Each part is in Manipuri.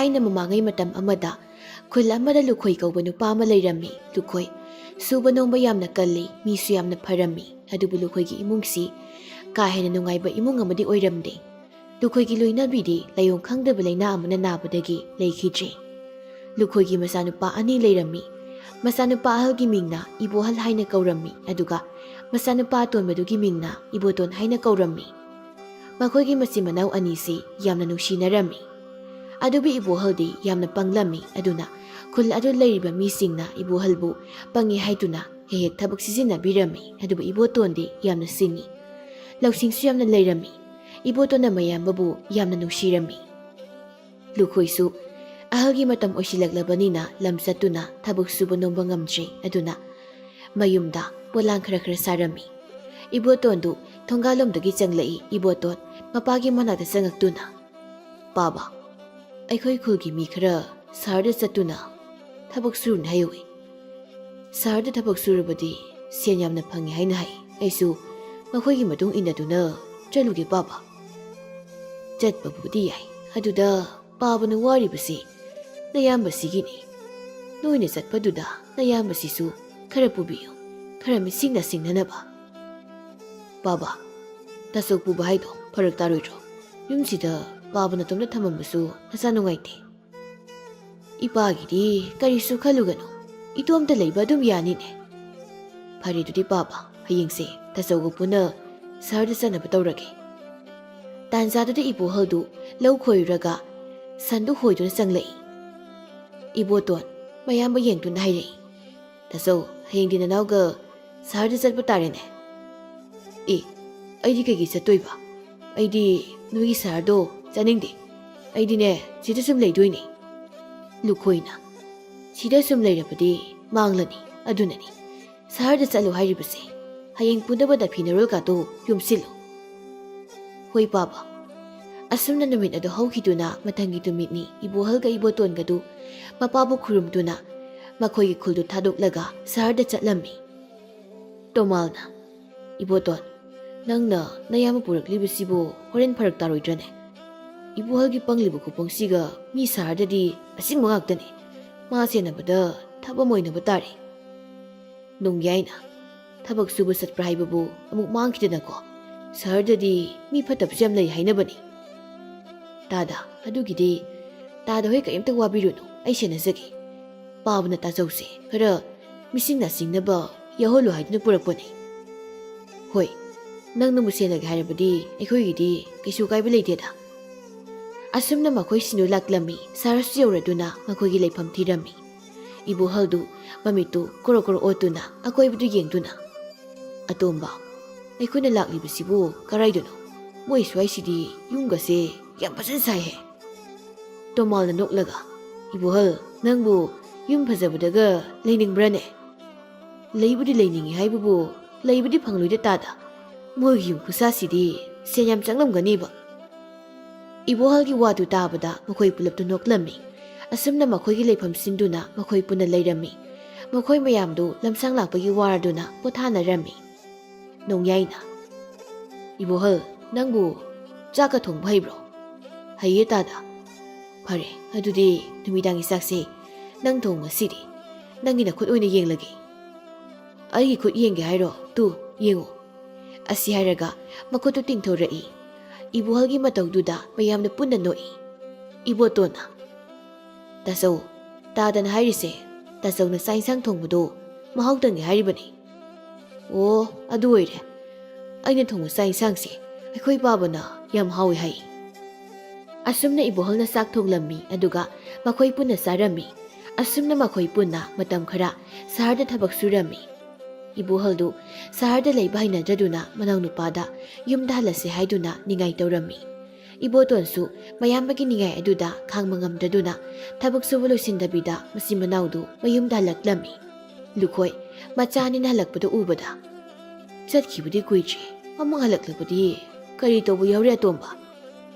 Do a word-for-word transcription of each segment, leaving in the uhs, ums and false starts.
ꯊꯥꯏꯅ ꯃꯃꯥꯡꯉꯩ ꯃꯇꯝ ꯑꯃꯗ ꯈꯨꯜ ꯑꯃꯗ ꯂꯨꯈꯣꯏ ꯀꯧꯕ ꯅꯨꯄꯥ ꯑꯃ ꯂꯩꯔꯝꯃꯤ꯫ ꯂꯨꯈꯣꯏ ꯁꯨꯕ ꯅꯣꯝꯕ ꯌꯥꯝꯅ ꯀꯜꯂꯤ, ꯃꯤꯁꯨ ꯌꯥꯝꯅ ꯐꯔꯝꯃꯤ꯫ ꯑꯗꯨꯕꯨ ꯂꯨꯈꯣꯏꯒꯤ ꯏꯃꯨꯡꯁꯤ ꯀꯥ ꯍꯦꯟꯅ ꯅꯨꯡꯉꯥꯏꯕ ꯏꯃꯨꯡ ꯑꯃꯗꯤ ꯑꯣꯏꯔꯝꯗꯦ꯫ ꯂꯨꯈꯣꯏꯒꯤ ꯂꯣꯏꯅꯕꯤꯗꯤ ꯂꯥꯏꯑꯣꯡ ꯈꯪꯗꯕ ꯂꯥꯏꯅꯥ ꯑꯃꯅ ꯅꯥꯕꯗꯒꯤ ꯂꯩꯈꯤꯗ꯭ꯔꯦ꯫ ꯂꯨꯈꯣꯏꯒꯤ ꯃꯆꯥꯅꯨꯄꯥ ꯑꯅꯤ ꯂꯩꯔꯝꯃꯤ꯫ ꯃꯆꯥꯅꯨꯄꯥ ꯑꯍꯜꯒꯤ ꯃꯤꯡꯅ ꯏꯕꯣꯍꯜ ꯍꯥꯏꯅ ꯀꯧꯔꯝꯃꯤ, ꯑꯗꯨꯒ ꯃꯆꯥꯅꯨꯄꯥ ꯑꯇꯣꯟꯕꯗꯨꯒꯤ ꯃꯤꯡꯅ ꯏꯕꯣꯇꯣꯟ ꯍꯥꯏꯅ ꯀꯧꯔꯝꯃꯤ꯫ ꯃꯈꯣꯏꯒꯤ ꯃꯆꯤꯟ ꯃꯅꯥꯎ ꯑꯅꯤꯁꯤ ꯌꯥꯝꯅ ꯅꯨꯡꯁꯤꯅꯔꯝꯃꯤ꯫ ꯑꯗꯨꯕꯨ ꯏꯕꯣꯍꯜꯗꯤ ꯌꯥꯝꯅ ꯄꯪꯂꯝꯃꯤ, ꯑꯗꯨꯅ ꯈꯨꯜ ꯑꯗꯨ ꯂꯩꯔꯤꯕ ꯃꯤꯁꯤꯡꯅ ꯏꯕꯣꯍꯜꯕꯨ ꯄꯪꯉꯤ ꯍꯥꯏꯗꯨꯅ ꯍꯦꯛ ꯍꯦꯛ ꯊꯕꯛ ꯁꯤꯖꯤꯟꯅꯕꯤꯔꯝꯃꯤ꯫ ꯑꯗꯨꯕꯨ ꯏꯕꯣꯇꯣꯟꯗꯤ ꯌꯥꯝꯅ ꯁꯤꯡꯉꯤ, ꯂꯧꯁꯤꯡꯁꯨ ꯌꯥꯝꯅ ꯂꯩꯔꯝꯃꯤ꯫ ꯏꯕꯣꯇꯣꯟꯅ ꯃꯌꯥꯝꯕꯕꯨ ꯌꯥꯝꯅ ꯅꯨꯡꯁꯤꯔꯝꯃꯤ꯫ ꯂꯨꯈꯣꯏꯁꯨ ꯑꯍꯜꯒꯤ ꯃꯇꯝ ꯑꯣꯏꯁꯤꯜꯂꯛꯂꯕꯅꯤꯅ ꯂꯝ ꯆꯠꯇꯨꯅ ꯊꯕꯛ ꯁꯨꯕ ꯅꯣꯝꯕ ꯉꯝꯗ꯭ꯔꯦ, ꯑꯗꯨꯅ ꯃꯌꯨꯝꯗ ꯄꯣꯂꯥꯡ ꯈꯔ ꯈꯔ ꯁꯥꯔꯝꯃꯤ꯫ ꯏꯕꯣꯇꯣꯟꯗꯨ ꯊꯣꯡꯒꯥꯜꯂꯣꯝꯗꯒꯤ ꯆꯪꯂꯛꯏ꯫ ꯏꯕꯣꯇꯣꯟ ꯃꯄꯥꯒꯤ ꯃꯅꯥꯛꯇ ꯆꯪꯉꯛꯇꯨꯅ, "ꯄꯥꯕ, ꯑꯩꯈꯣꯏ ꯈꯨꯜꯒꯤ ꯃꯤ ꯈꯔ ꯁꯍꯔꯗ ꯆꯠꯇꯨꯅ ꯊꯕꯛ ꯁꯨꯔꯨꯅꯤ ꯍꯥꯏꯍꯧꯏ꯫ ꯁꯍꯔꯗ ꯊꯕꯛ ꯁꯨꯔꯕꯗꯤ ꯁꯦꯟ ꯌꯥꯝꯅ ꯐꯪꯉꯤ ꯍꯥꯏꯅ ꯍꯥꯏ꯫ ꯑꯩꯁꯨ ꯃꯈꯣꯏꯒꯤ ꯃꯇꯨꯡ ꯏꯟꯅꯗꯨꯅ ꯆꯠꯂꯨꯒꯦ ꯄꯥꯕ?" "ꯆꯠꯄꯕꯨꯗꯤ ꯌꯥꯏ, ꯑꯗꯨꯗ ꯄꯥꯕꯅ ꯋꯥꯔꯤꯕꯁꯤ ꯅꯌꯥꯝꯕꯁꯤꯒꯤꯅꯤ꯫ ꯅꯣꯏꯅ ꯆꯠꯄꯗꯨꯗ ꯅꯌꯥꯝꯕꯁꯤꯁꯨ ꯈꯔ ꯄꯨꯕꯤꯌꯨ, ꯈꯔ ꯃꯤꯠꯁꯤꯡꯅ ꯁꯤꯡꯅꯅꯕ꯫" "ꯄꯥꯕ, ꯇꯥꯆꯧ ꯄꯨꯕ ꯍꯥꯏꯗꯣ ꯐꯔꯛ ꯇꯥꯔꯣꯏꯗ꯭ꯔꯣ? ꯌꯨꯝꯁꯤꯗ ꯄꯥꯕ ꯅꯇꯣꯝꯇ ꯊꯝꯃꯝꯕꯁꯨ ꯅꯁꯥ ꯅꯨꯡꯉꯥꯏꯇꯦ꯫" "ꯏꯄꯥꯒꯤꯗꯤ ꯀꯔꯤꯁꯨ ꯈꯜꯂꯨꯒꯅꯨ, ꯏꯇꯣꯝꯇ ꯂꯩꯕ ꯑꯗꯨꯝ ꯌꯥꯅꯤꯅꯦ꯫" "ꯐꯔꯦ, ꯑꯗꯨꯗꯤ ꯄꯥꯕ, ꯍꯌꯦꯡꯁꯦ ꯇꯥꯆꯧꯒ ꯄꯨꯟꯅ ꯁꯍꯔꯗ ꯆꯠꯅꯕ ꯇꯧꯔꯒꯦ꯫" ꯇꯥꯟꯖꯥꯗꯨꯗ ꯏꯕꯣꯍꯜꯗꯨ ꯂꯧ ꯈꯣꯏꯔꯨꯔꯒ ꯁꯟꯗꯨ ꯍꯣꯏꯗꯨꯅ ꯆꯪꯂꯛꯏ꯫ ꯏꯕꯣꯇꯣꯟ ꯃꯌꯥꯝꯕ ꯌꯦꯡꯗꯨꯅ ꯍꯥꯏꯔꯛꯏ, "ꯇꯥꯆꯧ, ꯍꯌꯦꯡꯗꯤ ꯅꯅꯥꯎꯒ ꯁꯍꯔꯗ ꯆꯠꯄ ꯇꯥꯔꯦꯅꯦ꯫" "ꯑꯦ, ꯑꯩꯗꯤ ꯀꯩꯒꯤ ꯆꯠꯇꯣꯏꯕ? ꯑꯩꯗꯤ ꯅꯣꯏꯒꯤ ꯁꯍꯔꯗꯣ ꯆꯠꯅꯤꯡꯗꯦ꯫ ꯑꯩꯗꯤꯅꯦ, ꯁꯤꯗ ꯁꯨꯝ ꯂꯩꯗꯣꯏꯅꯦ꯫" ꯂꯨꯈꯣꯏꯅ, "ꯁꯤꯗ ꯁꯨꯝ ꯂꯩꯔꯕꯗꯤ ꯃꯥꯡꯂꯅꯤ, ꯑꯗꯨꯅꯅꯤ ꯁꯍꯔꯗ ꯆꯠꯂꯨ ꯍꯥꯏꯔꯤꯕꯁꯦ꯫ ꯍꯌꯦꯡ ꯄꯨꯅꯕ ꯅꯐꯤ ꯅꯔꯣꯜꯒꯗꯣ ꯌꯣꯝꯁꯤꯜꯂꯨ꯫" "ꯍꯣꯏ ꯄꯥꯕ꯫" ꯑꯁꯨꯝꯅ ꯅꯨꯃꯤꯠ ꯑꯗꯨ ꯍꯧꯈꯤꯗꯨꯅ ꯃꯊꯪꯒꯤ ꯅꯨꯃꯤꯠꯅꯤ꯫ ꯏꯕꯣꯍꯜꯒ ꯏꯕꯣꯇꯣꯟꯒꯗꯨ ꯃꯄꯥꯕꯨ ꯈꯨꯔꯨꯝꯗꯨꯅ ꯃꯈꯣꯏꯒꯤ ꯈꯨꯜꯗꯨ ꯊꯥꯗꯣꯛꯂꯒ ꯁꯍꯔꯗ ꯆꯠꯂꯝꯃꯤ꯫ ꯇꯣꯃꯥꯜꯅ, "ꯏꯕꯣꯇꯣꯟ, ꯅꯪꯅ ꯅꯌꯥꯝꯕ ꯄꯨꯔꯛꯂꯤꯕꯁꯤꯕꯨ ꯍꯣꯔꯦꯟ ꯐꯔꯛ ꯇꯥꯔꯣꯏꯗ꯭ꯔꯅꯦ?" ꯏꯕꯣꯍꯜꯒꯤ ꯄꯪꯂꯤꯕ ꯈꯨꯄꯪꯁꯤꯒ ꯃꯤ ꯁꯍꯔꯗꯗꯤ ꯑꯁꯤꯡꯕ ꯉꯥꯛꯇꯅꯤ꯫ ꯃꯥ ꯁꯦꯟꯅꯕꯗ ꯊꯕꯛ ꯑꯃ ꯑꯣꯏꯅꯕ ꯇꯥꯔꯦ꯫ ꯅꯣꯡꯌꯥꯏꯅ, ꯊꯕꯛ ꯁꯨꯕ ꯆꯠꯄ꯭ꯔꯥ ꯍꯥꯏꯕꯕꯨ ꯑꯃꯨꯛ ꯃꯥꯡꯈꯤꯗꯅꯀꯣ꯫ ꯁꯍꯔꯗꯗꯤ ꯃꯤ ꯐꯠꯇꯕꯁꯨ ꯌꯥꯝ ꯂꯩ ꯍꯥꯏꯅꯕꯅꯤ꯫ ꯇꯥꯗ, ꯑꯗꯨꯒꯤꯗꯤ ꯇꯥꯗ ꯍꯣꯏ ꯀꯔꯤꯝꯇ ꯋꯥꯕꯤꯔꯨꯅꯨ, ꯑꯩ ꯁꯦꯟꯅꯖꯒꯦ꯫ ꯄꯥꯕꯅ ꯇꯥꯖꯧꯁꯦ ꯈꯔ ꯃꯤꯁꯤꯡ ꯅꯥꯁꯤꯡꯅꯕ ꯌꯥꯎꯍꯜꯂꯨ ꯍꯥꯏꯗꯨꯅ ꯄꯨꯔꯛꯄꯅꯤ꯫ ꯍꯣꯏ, ꯅꯪꯅꯕꯨ ꯁꯦꯟꯅꯒꯦ ꯍꯥꯏꯔꯕꯗꯤ ꯑꯩꯈꯣꯏꯒꯤꯗꯤ ꯀꯩꯁꯨ ꯀꯥꯏꯕ ꯂꯩꯇꯦꯗ꯫ ꯑꯁꯨꯝꯅ ꯃꯈꯣꯏ ꯁꯤꯅꯨ ꯂꯥꯛꯂꯝꯃꯤ꯫ ꯁꯍꯔꯁꯨ ꯌꯧꯔꯗꯨꯅ ꯃꯈꯣꯏꯒꯤ ꯂꯩꯐꯝ ꯊꯤꯔꯝꯃꯤ꯫ ꯏꯕꯣꯍꯜꯗꯨ ꯃꯃꯤꯠꯇꯨ ꯀꯣꯔꯣ ꯀꯣꯔꯣ ꯑꯣꯠꯇꯨꯅ ꯑꯀꯣꯏꯕꯗꯨ ꯌꯦꯡꯗꯨꯅ, "ꯑꯇꯣꯝꯕ, ꯑꯩꯈꯣꯏꯅ ꯂꯥꯛꯂꯤꯕꯁꯤꯕꯨ ꯀꯔꯥꯏꯗꯅꯣ? ꯃꯣꯏ ꯁ꯭ꯋꯥꯏꯁꯤꯗꯤ ꯌꯨꯝꯒꯁꯦ ꯌꯥꯝ ꯐꯖꯅ ꯁꯥꯏꯍꯦ꯫" ꯇꯣꯃꯥꯜꯅ ꯅꯣꯛꯂꯒ, "ꯏꯕꯣꯍꯜ, ꯅꯪꯕꯨ ꯌꯨꯝ ꯐꯖꯕꯗꯒ ꯂꯩꯅꯤꯡꯕ꯭ꯔꯥꯅꯦ?" "ꯂꯩꯕꯨꯗꯤ ꯂꯩꯅꯤꯡꯉꯤ ꯍꯥꯏꯕꯕꯨ ꯂꯩꯕꯗꯤ ꯐꯪꯂꯣꯏꯗ ꯇꯥꯗ꯫ ꯃꯣꯏꯒꯤ ꯌꯨꯝ ꯈꯨꯁꯥꯁꯤꯗꯤ ꯁꯦꯟ ꯌꯥꯝ ꯆꯪꯂꯝꯒꯅꯤꯕ꯫" ꯏꯕꯣꯍꯜꯒꯤ ꯋꯥꯗꯨ ꯇꯥꯕꯗ ꯃꯈꯣꯏ ꯄꯨꯂꯞꯇꯨ ꯅꯣꯛꯂꯝꯃꯤ꯫ ꯑꯁꯨꯝꯅ ꯃꯈꯣꯏꯒꯤ ꯂꯩꯐꯝ ꯁꯤꯟꯗꯨꯅ ꯃꯈꯣꯏ ꯄꯨꯟꯅ ꯂꯩꯔꯝꯃꯤ꯫ ꯃꯈꯣꯏ ꯃꯌꯥꯝꯗꯨ ꯂꯝꯁꯥꯡ ꯂꯥꯛꯄꯒꯤ ꯋꯥꯔꯗꯨꯅ ꯄꯣꯊꯥꯅꯔꯝꯃꯤ꯫ ꯅꯣꯡꯌꯥꯏꯅ, "ꯏꯕꯣꯍꯜ, ꯅꯪꯕꯨ ꯆꯥꯛꯀ ꯊꯣꯡꯕ ꯍꯩꯕ꯭ꯔꯣ?" "ꯍꯩꯌꯦ ꯇꯥꯗ꯫" "ꯐꯔꯦ, ꯑꯗꯨꯗꯤ ꯅꯨꯃꯤꯗꯥꯡꯒꯤ ꯆꯥꯛꯁꯦ ꯅꯪ ꯊꯣꯡ ꯉꯁꯤꯗꯤ꯫ ꯅꯪꯒꯤ ꯅꯈꯨꯠ ꯑꯣꯏꯅ ꯌꯦꯡꯂꯒꯦ꯫" "ꯑꯩꯒꯤ ꯈꯨꯠ ꯌꯦꯡꯒꯦ ꯍꯥꯏꯔꯣ? ꯇꯨ, ꯌꯦꯡꯉꯨ꯫" ꯑꯁꯤ ꯍꯥꯏꯔꯒ ꯃꯈꯨꯠꯇꯨ ꯇꯤꯡꯊꯣꯔꯛꯏ꯫ ꯏꯕꯣꯍꯜꯒꯤ ꯃꯇꯧꯗꯨꯗ ꯃꯌꯥꯝꯅ ꯄꯨꯟꯅ ꯅꯣꯛꯏ꯫ ꯏꯕꯣꯇꯣꯟꯅ, "ꯇꯥꯆꯧ, ꯇꯥꯗꯅ ꯍꯥꯏꯔꯤꯁꯦ, ꯇꯥꯆꯧꯅ ꯆꯥꯛ ꯏꯟꯁꯥꯡ ꯊꯣꯡꯕꯗꯣ ꯃꯍꯥꯎ ꯇꯪꯒꯦ ꯍꯥꯏꯔꯤꯕꯅꯤ꯫" "ꯑꯣ, ꯑꯗꯨ ꯑꯣꯏꯔꯦ꯫ ꯑꯩꯅ ꯊꯣꯡꯕ ꯆꯥꯛ ꯏꯟꯁꯥꯡꯁꯦ ꯑꯩꯈꯣꯏ ꯄꯥꯕꯅ ꯌꯥꯝ ꯍꯥꯎꯏ ꯍꯥꯏ꯫" ꯑꯁꯨꯝꯅ ꯏꯕꯣꯍꯜꯅ ꯆꯥꯛ ꯊꯣꯡꯂꯝꯃꯤ, ꯑꯗꯨꯒ ꯃꯈꯣꯏ ꯄꯨꯟꯅ ꯆꯥꯔꯝꯃꯤ꯫ ꯑꯁꯨꯝꯅ ꯃꯈꯣꯏ ꯄꯨꯟꯅ ꯃꯇꯝ ꯈꯔ ꯁꯍꯔꯗ ꯊꯕꯛ ꯁꯨꯔꯝꯃꯤ꯫ ꯏꯕꯣꯍꯜꯗꯨ ꯁꯍꯔꯗ ꯂꯩꯕ ꯍꯩꯅꯗ꯭ꯔꯗꯨꯅ ꯃꯅꯥꯎꯅꯨꯄꯥꯗ ꯌꯨꯝꯗ ꯍꯜꯂꯁꯤ ꯍꯥꯏꯗꯨꯅ ꯅꯤꯡꯉꯥꯏ ꯇꯧꯔꯝꯃꯤ꯫ ꯏꯕꯣꯇꯣꯟꯁꯨ ꯃꯌꯥꯝꯕꯒꯤ ꯅꯤꯡꯉꯥꯏ ꯑꯗꯨꯗ ꯈꯥꯡꯕ ꯉꯝꯗ꯭ꯔꯗꯨꯅ ꯊꯕꯛ ꯁꯨꯕ ꯂꯣꯏꯁꯤꯟꯗꯕꯤꯗ ꯃꯆꯤꯟ ꯃꯅꯥꯎꯗꯨ ꯃꯌꯨꯝꯗ ꯍꯜꯂꯛꯂꯝꯃꯤ꯫ ꯂꯨꯈꯣꯏ ꯃꯆꯥ ꯑꯅꯤꯅ ꯍꯜꯂꯛꯄꯗꯨ ꯎꯕꯗ, "ꯆꯠꯈꯤꯕꯗꯤ ꯀꯨꯏꯗ꯭ꯔꯤ, ꯑꯃꯨꯛ ꯍꯜꯂꯛꯂꯕꯗꯤ ꯀꯔꯤ ꯇꯧꯕ ꯌꯥꯎꯔꯦ ꯑꯇꯣꯝꯕ?"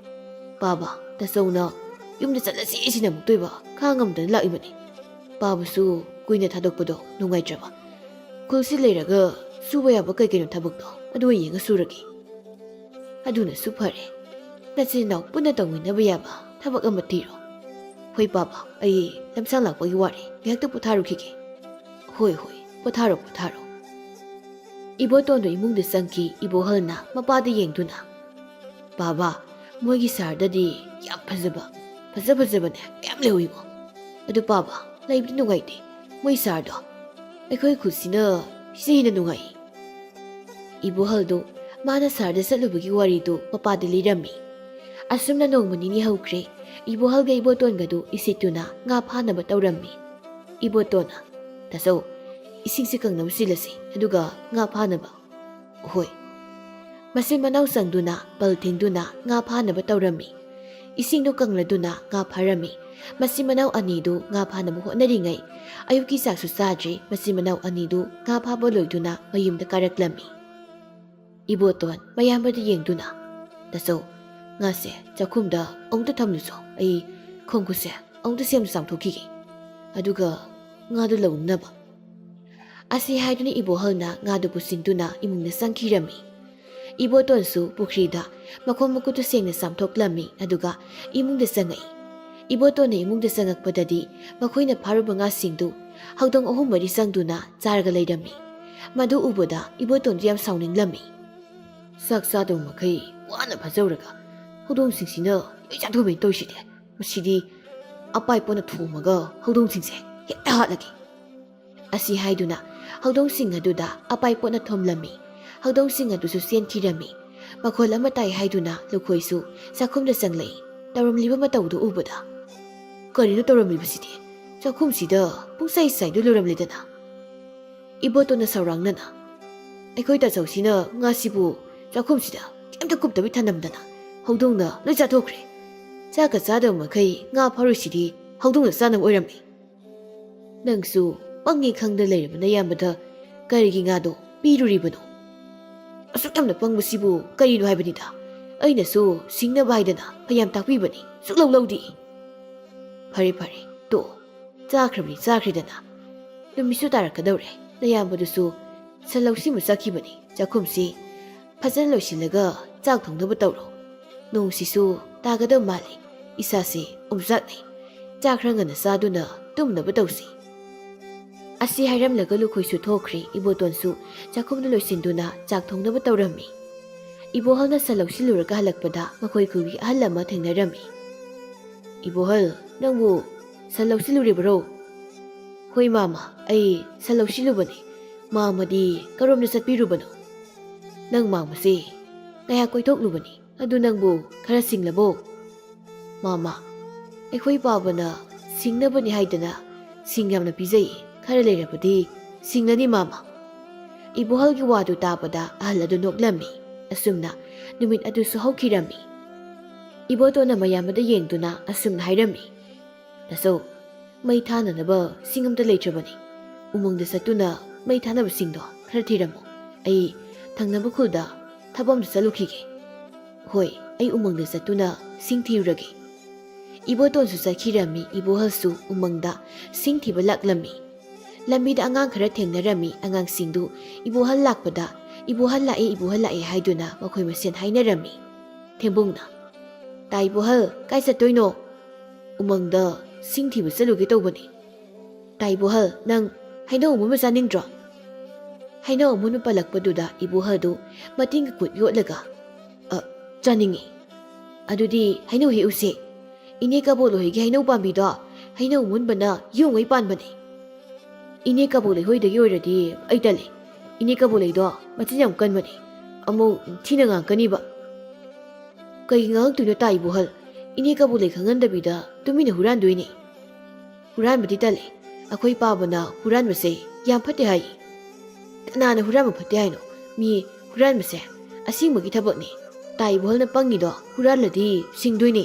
"ꯄꯥꯕ, ꯇꯥꯆꯧꯅ ꯌꯨꯝꯗ ꯆꯠꯂꯁꯤ ꯁꯤꯅ ꯑꯃꯨꯛꯇꯣꯏꯕ, ꯈꯥꯡꯉꯝꯗꯅ ꯂꯥꯛꯏꯕꯅꯤ꯫ ꯄꯥꯕꯁꯨ ꯀꯨꯏꯅ ꯊꯥꯗꯣꯛꯄꯗꯣ ꯅꯨꯡꯉꯥꯏꯇ꯭ꯔꯕ꯫ ꯈꯨꯜꯁꯤ ꯂꯩꯔꯒ ꯁꯨꯕ ꯌꯥꯕ ꯀꯩ ꯀꯩꯅꯣ ꯊꯕꯛꯇꯣ ꯑꯗꯨ ꯑꯣꯏꯅ ꯌꯦꯡꯉ ꯁꯨꯔꯒꯦ꯫" "ꯑꯗꯨꯅꯁꯨ ꯐꯔꯦ꯫ ꯅꯆꯤꯟ ꯅꯅꯥꯎ ꯄꯨꯟꯅ ꯇꯧꯃꯤꯟꯅꯕ ꯌꯥꯕ ꯊꯕꯛ ꯑꯃ ꯊꯤꯔꯣ꯫ ꯍꯣꯏ ꯄꯥꯕ, ꯑꯩ ꯂꯝꯁꯥꯡ ꯂꯥꯛꯄꯒꯤ ꯋꯥꯔꯦ, ꯉꯥꯏꯍꯥꯛꯇ ꯄꯣꯊꯥꯔꯨꯈꯤꯒꯦ꯫ ꯍꯣꯏ ꯍꯣꯏ, ꯄꯣꯊꯥꯔꯣ ꯄꯣꯊꯥꯔꯣ꯫ ꯏꯕꯣꯇꯣꯟꯗꯣ ꯏꯃꯨꯡꯗ ꯆꯪꯈꯤ꯫ ꯏꯕꯣꯍꯜꯅ ꯃꯄꯥꯗ ꯌꯦꯡꯗꯨꯅ, "ꯄꯥꯕ, ꯃꯣꯏꯒꯤ ꯁꯍꯔꯗꯗꯤ ꯌꯥꯝ ꯐꯖꯕ, ꯐꯖ ꯐꯖꯕꯅꯦ ꯃꯌꯥꯝ ꯂꯩꯍꯧꯏꯕꯣ꯫ ꯑꯗꯨ ꯄꯥꯕ, ꯂꯩꯕꯗꯤ ꯅꯨꯡꯉꯥꯏꯇꯦ ꯃꯣꯏ ꯁꯍꯔꯗꯣ꯫ ꯑꯩꯈꯣꯏ ꯈꯨꯜꯁꯤꯅ ꯁꯤꯅ ꯍꯦꯟꯅ ꯅꯨꯡꯉꯥꯏ꯫" ꯏꯕꯣꯍꯜꯗꯨ ꯃꯥꯅ ꯁꯍꯔꯗ ꯆꯠꯂꯨꯕꯒꯤ ꯋꯥꯔꯤꯗꯨ ꯃꯄꯥꯗ ꯂꯤꯔꯝꯃꯤ꯫ ꯑꯁꯨꯝꯅ ꯅꯣꯡꯃ ꯅꯤꯅꯤ ꯍꯧꯈ꯭ꯔꯦ꯫ ꯏꯕꯣꯍꯜꯒ ꯏꯕꯣꯇꯣꯟꯒꯗꯨ ꯏꯁꯤꯠꯇꯨꯅ ꯉꯥ ꯐꯥꯅꯕ ꯇꯧꯔꯝꯃꯤ꯫ ꯏꯕꯣꯇꯣꯟꯅ, "ꯇꯥꯆꯧ, ꯏꯁꯤꯡꯁꯦ ꯀꯪꯅꯕ ꯆꯦꯜꯂꯁꯤ, ꯑꯗꯨꯒ ꯉꯥ ꯐꯥꯅꯕ꯫" ꯍꯣꯏ꯫ ꯃꯆꯤꯟ ꯃꯅꯥꯎ ꯆꯪꯗꯨꯅ ꯄꯜ ꯊꯤꯡꯗꯨꯅ ꯉꯥ ꯐꯥꯅꯕ ꯇꯧꯔꯝꯃꯤ꯫ ꯏꯁꯤꯡꯗꯨ ꯀꯪꯂꯗꯨꯅ ꯉꯥ ꯐꯥꯔꯝꯃꯤ꯫ ꯃꯆꯤꯟ ꯃꯅꯥꯎ ꯑꯅꯤꯗꯨ ꯉꯥ ꯐꯥꯅꯕ ꯍꯣꯠꯅꯔꯤꯉꯩ, ꯑꯌꯨꯛꯀꯤ ꯆꯥꯛꯁꯨ ꯆꯥꯗ꯭ꯔꯤ, ꯃꯆꯤꯟ ꯃꯅꯥꯎ ꯑꯅꯤꯗꯨ ꯉꯥ ꯐꯥꯕ ꯂꯣꯏꯗꯨꯅ ꯃꯌꯨꯝꯗ ꯀꯥꯔꯛꯂꯝꯃꯤ꯫ ꯏꯕꯣꯇꯣꯟ ꯃꯌꯥꯝꯕꯗ ꯌꯦꯡꯗꯨꯅ, "ꯇꯥꯆꯧ, ꯉꯥꯁꯦ ꯆꯥꯛꯈꯨꯝꯗ ꯑꯃꯨꯛꯇ ꯊꯝꯂꯨꯆꯣ, ꯑꯩ ꯈꯣꯡꯈꯨꯠꯁꯦ ꯑꯃꯨꯛꯇ ꯁꯦꯝꯅ ꯆꯥꯝꯊꯣꯛꯈꯤꯒꯦ, ꯑꯗꯨꯒ ꯉꯥꯗꯨ ꯂꯧꯅꯅꯕ꯫" ꯑꯁꯤ ꯍꯥꯏꯗꯨꯅ ꯏꯕꯣꯍꯜꯅ ꯉꯥꯗꯨ ꯄꯨꯁꯤꯟꯗꯨꯅ ꯏꯃꯨꯡꯗ ꯆꯪꯈꯤꯔꯝꯃꯤ꯫ ꯏꯕꯣꯇꯣꯟꯁꯨ ꯄꯨꯈ꯭ꯔꯤꯗ ꯃꯈꯣꯡ ꯃꯈꯨꯠꯇꯨ ꯁꯦꯡꯅ ꯆꯥꯝꯊꯣꯛꯂꯝꯃꯤ, ꯑꯗꯨꯒ ꯏꯃꯨꯡꯗ ꯆꯪꯉꯛꯏ꯫ ꯏꯕꯣꯇꯣꯟꯅ ꯏꯃꯨꯡꯗ ꯆꯪꯉꯛꯄꯗꯗꯤ ꯃꯈꯣꯏꯅ ꯐꯥꯔꯨꯕ ꯉꯥꯁꯤꯡꯗꯨ ꯍꯧꯗꯣꯡ ꯑꯍꯨꯝ ꯃꯔꯤ ꯆꯪꯗꯨꯅ ꯆꯥꯔꯒ ꯂꯩꯔꯝꯃꯤ꯫ ꯃꯗꯨ ꯎꯕꯗ ꯏꯕꯣꯇꯣꯟꯗꯨ ꯌꯥꯝ ꯁꯥꯎꯅꯤꯡꯂꯝꯃꯤ꯫ "ꯆꯥꯛ ꯆꯥꯗꯕ ꯃꯈꯩ ꯋꯥꯅ ꯐꯥꯖꯧꯔꯒ ꯍꯧꯗꯣꯡꯁꯤꯡꯁꯤꯅ ꯂꯣꯏ ꯆꯥꯊꯣꯛꯑꯝꯃꯦ ꯇꯧꯔꯤꯁꯤꯗꯤ꯫ ꯃꯁꯤꯗꯤ ꯑꯄꯥꯏ ꯄꯣꯠꯅ ꯊꯣꯝꯃꯒ ꯍꯧꯗꯣꯡꯁꯤꯡꯁꯦ ꯍꯦꯛꯇ ꯍꯥꯠꯂꯒꯦ꯫" ꯑꯁꯤ ꯍꯥꯏꯗꯨꯅ ꯍꯧꯗꯣꯡꯁꯤꯡ ꯑꯗꯨꯗ ꯑꯄꯥꯏ ꯄꯣꯠꯅ ꯊꯣꯝꯂꯝꯃꯤ꯫ ꯍꯧꯗꯣꯡꯁꯤꯡ ꯑꯗꯨꯁꯨ ꯆꯦꯟꯈꯤꯔꯝꯃꯤ꯫ ꯃꯈꯣꯜ ꯑꯃ ꯇꯥꯏ ꯍꯥꯏꯗꯨꯅ ꯂꯨꯈꯣꯏꯁꯨ ꯆꯥꯛꯈꯨꯝꯗ ꯆꯪꯂꯛꯏ꯫ ꯇꯧꯔꯝꯂꯤꯕ ꯃꯇꯧꯗꯨ ꯎꯕꯗ, "ꯀꯔꯤꯅꯣ ꯇꯧꯔꯝꯂꯤꯕꯁꯤꯗꯤ? ꯆꯥꯛꯈꯨꯝꯁꯤꯗ ꯄꯨꯡꯆꯥꯏ ꯆꯥꯏꯗꯨ ꯂꯣꯏꯔꯝꯂꯦꯗꯅ꯫" ꯏꯕꯣꯇꯣꯟꯅ ꯁꯧꯔꯥꯡꯅꯅ, "ꯑꯩꯈꯣꯏ ꯇꯥꯆꯧꯁꯤꯅ ꯉꯥꯁꯤꯕꯨ ꯆꯥꯛꯈꯨꯝꯁꯤꯗ ꯀꯩꯝꯇ ꯀꯨꯞꯇꯕꯤ ꯊꯅꯝꯗꯅ ꯍꯧꯗꯣꯡꯅ ꯂꯣꯏ ꯆꯥꯊꯣꯛꯈ꯭ꯔꯦ꯫ ꯆꯥꯛꯀ ꯆꯥꯗꯕ ꯃꯈꯩ ꯉꯥ ꯐꯥꯔꯨꯁꯤꯗꯤ ꯍꯧꯗꯣꯡꯅ ꯆꯥꯅꯕ ꯑꯣꯏꯔꯝꯃꯤ꯫" "ꯅꯪꯁꯨ ꯄꯪꯉꯦ ꯈꯪꯗ ꯂꯩꯔꯕ ꯅꯌꯥꯝꯕꯗ ꯀꯔꯤꯒꯤ ꯉꯥꯗꯣ ꯄꯤꯔꯨꯔꯤꯕꯅꯣ? ꯑꯁꯨꯛ ꯌꯥꯝꯅ ꯄꯪꯕꯁꯤꯕꯨ ꯀꯔꯤꯅꯣ ꯍꯥꯏꯕꯅꯤꯗ꯫ ꯑꯩꯅꯁꯨ ꯁꯤꯡꯅꯕ ꯍꯥꯏꯗꯅ ꯐꯌꯥꯝ ꯇꯥꯛꯄꯤꯕꯅꯤ, ꯁꯨꯛꯂꯧ ꯂꯧꯗꯦ꯫" "ꯐꯔꯦ ꯐꯔꯦ, ꯇꯣꯛꯑꯣ, ꯆꯥꯈ꯭ꯔꯕꯅꯤ ꯆꯥꯈ꯭ꯔꯦꯗꯅ꯫ ꯅꯨꯃꯤꯠꯁꯨ ꯇꯥꯔꯛꯀꯗꯧꯔꯦ, ꯅꯌꯥꯝꯕꯗꯨꯁꯨ ꯁꯟ ꯂꯧꯁꯤꯟꯕ ꯆꯠꯈꯤꯕꯅꯤ꯫ ꯆꯥꯛꯈꯨꯝꯁꯤ ꯐꯖꯅ ꯂꯣꯏꯁꯤꯜꯂꯒ ꯆꯥꯛ ꯊꯣꯡꯅꯕ ꯇꯧꯔꯣ꯫" "ꯅꯣꯡꯁꯤꯁꯨ ꯇꯥꯒꯗꯕ ꯃꯥꯜꯂꯤ꯫ ꯏꯁꯥꯁꯦ ꯑꯣꯝꯆꯥꯛꯅꯩ꯫ ꯆꯥꯛ ꯈꯔ ꯉꯟꯅ ꯆꯥꯗꯨꯅ ꯇꯨꯝꯅꯕ ꯇꯧꯁꯤ"꯫ ꯑꯁꯤ ꯍꯥꯏꯔꯝꯂꯒ ꯂꯨꯈꯣꯏꯁꯨ ꯊꯣꯛꯈ꯭ꯔꯦ꯫ ꯏꯕꯣꯇꯣꯟꯁꯨ ꯆꯥꯛꯈꯨꯝꯗ ꯂꯣꯏꯁꯤꯟꯗꯨꯅ ꯆꯥꯛ ꯊꯣꯡꯅꯕ ꯇꯧꯔꯝꯃꯤ꯫ ꯏꯕꯣꯍꯜꯅ ꯁꯟ ꯂꯧꯁꯤꯜꯂꯨꯔꯒ ꯍꯜꯂꯛꯄꯗ ꯃꯈꯣꯏ ꯈꯨꯜꯒꯤ ꯑꯍꯜ ꯑꯃ ꯊꯦꯡꯅꯔꯝꯃꯤ꯫ "ꯏꯕꯣꯍꯜ, ꯅꯪꯕꯨ ꯁꯟ ꯂꯧꯁꯤꯜꯂꯨꯔꯤꯕꯔꯣ?" "ꯍꯣꯏ ꯃꯥꯃ, ꯑꯩ ꯁꯟ ꯂꯧꯁꯤꯜꯂꯨꯕꯅꯤ꯫ ꯃꯥꯃꯗꯤ ꯀꯔꯣꯝꯗ ꯆꯠꯄꯤꯔꯨꯕꯅꯣ?" "ꯅꯪ ꯃꯥꯃꯁꯦ ꯉꯥꯏꯍꯥꯛ ꯀꯣꯏꯊꯣꯛꯂꯨꯕꯅꯤ꯫ ꯑꯗꯨ ꯅꯪꯕꯨ ꯈꯔ ꯁꯤꯡꯂꯕꯣ?" "ꯃꯥꯃ, ꯑꯩꯈꯣꯏ ꯄꯥꯕꯅ ꯁꯤꯡꯅꯕꯅꯤ ꯍꯥꯏꯗꯅ ꯁꯤꯡ ꯌꯥꯝꯅ ꯄꯤꯖꯩ꯫ ꯈꯔ ꯂꯩꯔꯕꯗꯤ ꯁꯤꯡꯂꯅꯤ ꯃꯥꯃ"꯫ ꯏꯕꯣꯍꯜꯒꯤ ꯋꯥꯗꯨ ꯇꯥꯕꯗ ꯑꯍꯜ ꯑꯗꯨ ꯅꯣꯛꯂꯝꯃꯤ꯫ ꯑꯁꯨꯝꯅ ꯅꯨꯃꯤꯠ ꯑꯗꯨꯁꯨ ꯍꯧꯈꯤꯔꯝꯃꯤ꯫ ꯏꯕꯣꯇꯣꯟꯅ ꯃꯌꯥꯝꯕꯗ ꯌꯦꯡꯗꯨꯅ ꯑꯁꯨꯝꯅ ꯍꯥꯏꯔꯝꯃꯤ, "ꯅꯆꯧ, ꯃꯩ ꯊꯥꯅꯅꯕ ꯁꯤꯡ ꯑꯝꯇ ꯂꯩꯇ꯭ꯔꯕꯅꯤ꯫ ꯎꯃꯪꯗ ꯆꯠꯇꯨꯅ ꯃꯩ ꯊꯥꯅꯕ ꯁꯤꯡꯗꯣ ꯈꯔ ꯊꯤꯔꯝꯃꯨ꯫ ꯑꯩ ꯊꯪꯅꯕ ꯈꯨꯜꯗ ꯊꯕꯛ ꯑꯝꯇ ꯆꯠꯂꯨꯈꯤꯒꯦ"꯫ "ꯍꯣꯏ, ꯑꯩ ꯎꯃꯪꯗ ꯆꯠꯇꯨꯅ ꯁꯤꯡ ꯊꯤꯔꯨꯔꯒꯦ"꯫ ꯏꯕꯣꯇꯣꯟꯁꯨ ꯆꯠꯈꯤꯔꯝꯃꯤ꯫ ꯏꯕꯣꯍꯜꯁꯨ ꯎꯃꯪꯗ ꯁꯤꯡ ꯊꯤꯕ ꯂꯥꯛꯂꯝꯃꯤ꯫ ꯂꯝꯕꯤꯗ ꯑꯉꯥꯡ ꯈꯔ ꯊꯦꯡꯅꯔꯝꯃꯤ꯫ ꯑꯉꯥꯡꯁꯤꯡꯗꯨ ꯏꯕꯣꯍꯜ ꯂꯥꯛꯄꯗ, "ꯏꯕꯣꯍꯜ ꯂꯥꯛꯑꯦ, ꯏꯕꯣꯍꯜ ꯂꯥꯛꯑꯦ" ꯍꯥꯏꯗꯨꯅ ꯃꯈꯣꯏ ꯃꯁꯦꯟ ꯍꯥꯏꯅꯔꯝꯃꯤ꯫ ꯊꯦꯝꯕꯨꯡꯅ, "ꯇꯥ ꯏꯕꯣꯍꯜ, ꯀꯥꯏ ꯆꯠꯇꯣꯏꯅꯣ?" "ꯎꯃꯪꯗ ꯁꯤꯡ ꯊꯤꯕ ꯆꯠꯂꯨꯒꯦ ꯇꯧꯕꯅꯤ"꯫ "ꯇꯥ ꯏꯕꯣꯍꯜ, ꯅꯪ ꯍꯩꯅꯧ ꯑꯃꯨꯟꯕ ꯆꯥꯅꯤꯡꯗ꯭ꯔꯣ?" ꯍꯩꯅꯧ ꯑꯃꯨꯟꯕ ꯄꯜꯂꯛꯄꯗꯨꯗ ꯏꯕꯣꯍꯜꯗꯨ ꯃꯇꯤꯟꯒ ꯀꯨꯠ ꯌꯣꯠꯂꯒ, "ꯑ, ꯆꯥꯅꯤꯡꯉꯤ"꯫ "ꯑꯗꯨꯗꯤ ꯍꯩꯅꯧ ꯍꯦꯛꯎꯁꯦ꯫ ꯏꯅꯦ ꯀꯕꯣꯛꯂꯣꯏꯒꯤ ꯍꯩꯅꯧ ꯄꯥꯝꯕꯤꯗꯣ ꯍꯩꯅꯧ ꯑꯃꯨꯟꯕꯅ ꯌꯣꯡꯉꯩ ꯄꯥꯟꯕꯅꯦ"꯫ "ꯏꯅꯦ ꯀꯕꯣꯛꯂꯣꯏ ꯍꯣꯏꯗꯒꯤ ꯑꯣꯏꯔꯗꯤ ꯑꯩ ꯇꯜꯂꯦ꯫ ꯏꯅꯦ ꯀꯕꯣꯛꯂꯣꯏꯗꯣ ꯃꯆꯤꯟ ꯌꯥꯝ ꯀꯟꯕꯅꯦ꯫ ꯑꯃꯨꯛ ꯊꯤꯅ ꯉꯥꯡꯀꯅꯤꯕ"꯫ "ꯀꯩ ꯉꯥꯡꯉꯛꯇꯣꯏꯅꯣ ꯇꯥ ꯏꯕꯣꯍꯜ? ꯏꯅꯦ ꯀꯕꯣꯛꯂꯣꯏ ꯈꯪꯍꯟꯗꯕꯤꯗ ꯇꯨꯃꯤꯟꯅ ꯍꯨꯔꯥꯟꯗꯣꯏꯅꯦ"꯫ "ꯍꯨꯔꯥꯟꯕꯗꯤ ꯇꯜꯂꯦ꯫ ꯑꯩꯈꯣꯏ ꯄꯥꯕꯅ ꯍꯨꯔꯥꯟꯕꯁꯦ ꯌꯥꯝ ꯐꯠꯇꯦ ꯍꯥꯏ"꯫ "ꯀꯅꯥꯅ ꯍꯨꯔꯥꯟꯕ ꯐꯠꯇꯦ ꯍꯥꯏꯅꯣ? ꯃꯤ ꯍꯨꯔꯥꯟꯕꯁꯦ ꯑꯁꯦꯡꯕꯒꯤ ꯊꯕꯛꯅꯤ꯫ ꯇꯥ ꯏꯕꯣꯍꯜꯅ ꯄꯪꯉꯤꯗꯣ, ꯍꯨꯔꯥꯜꯂꯗꯤ ꯁꯤꯡꯗꯣꯏꯅꯦ"꯫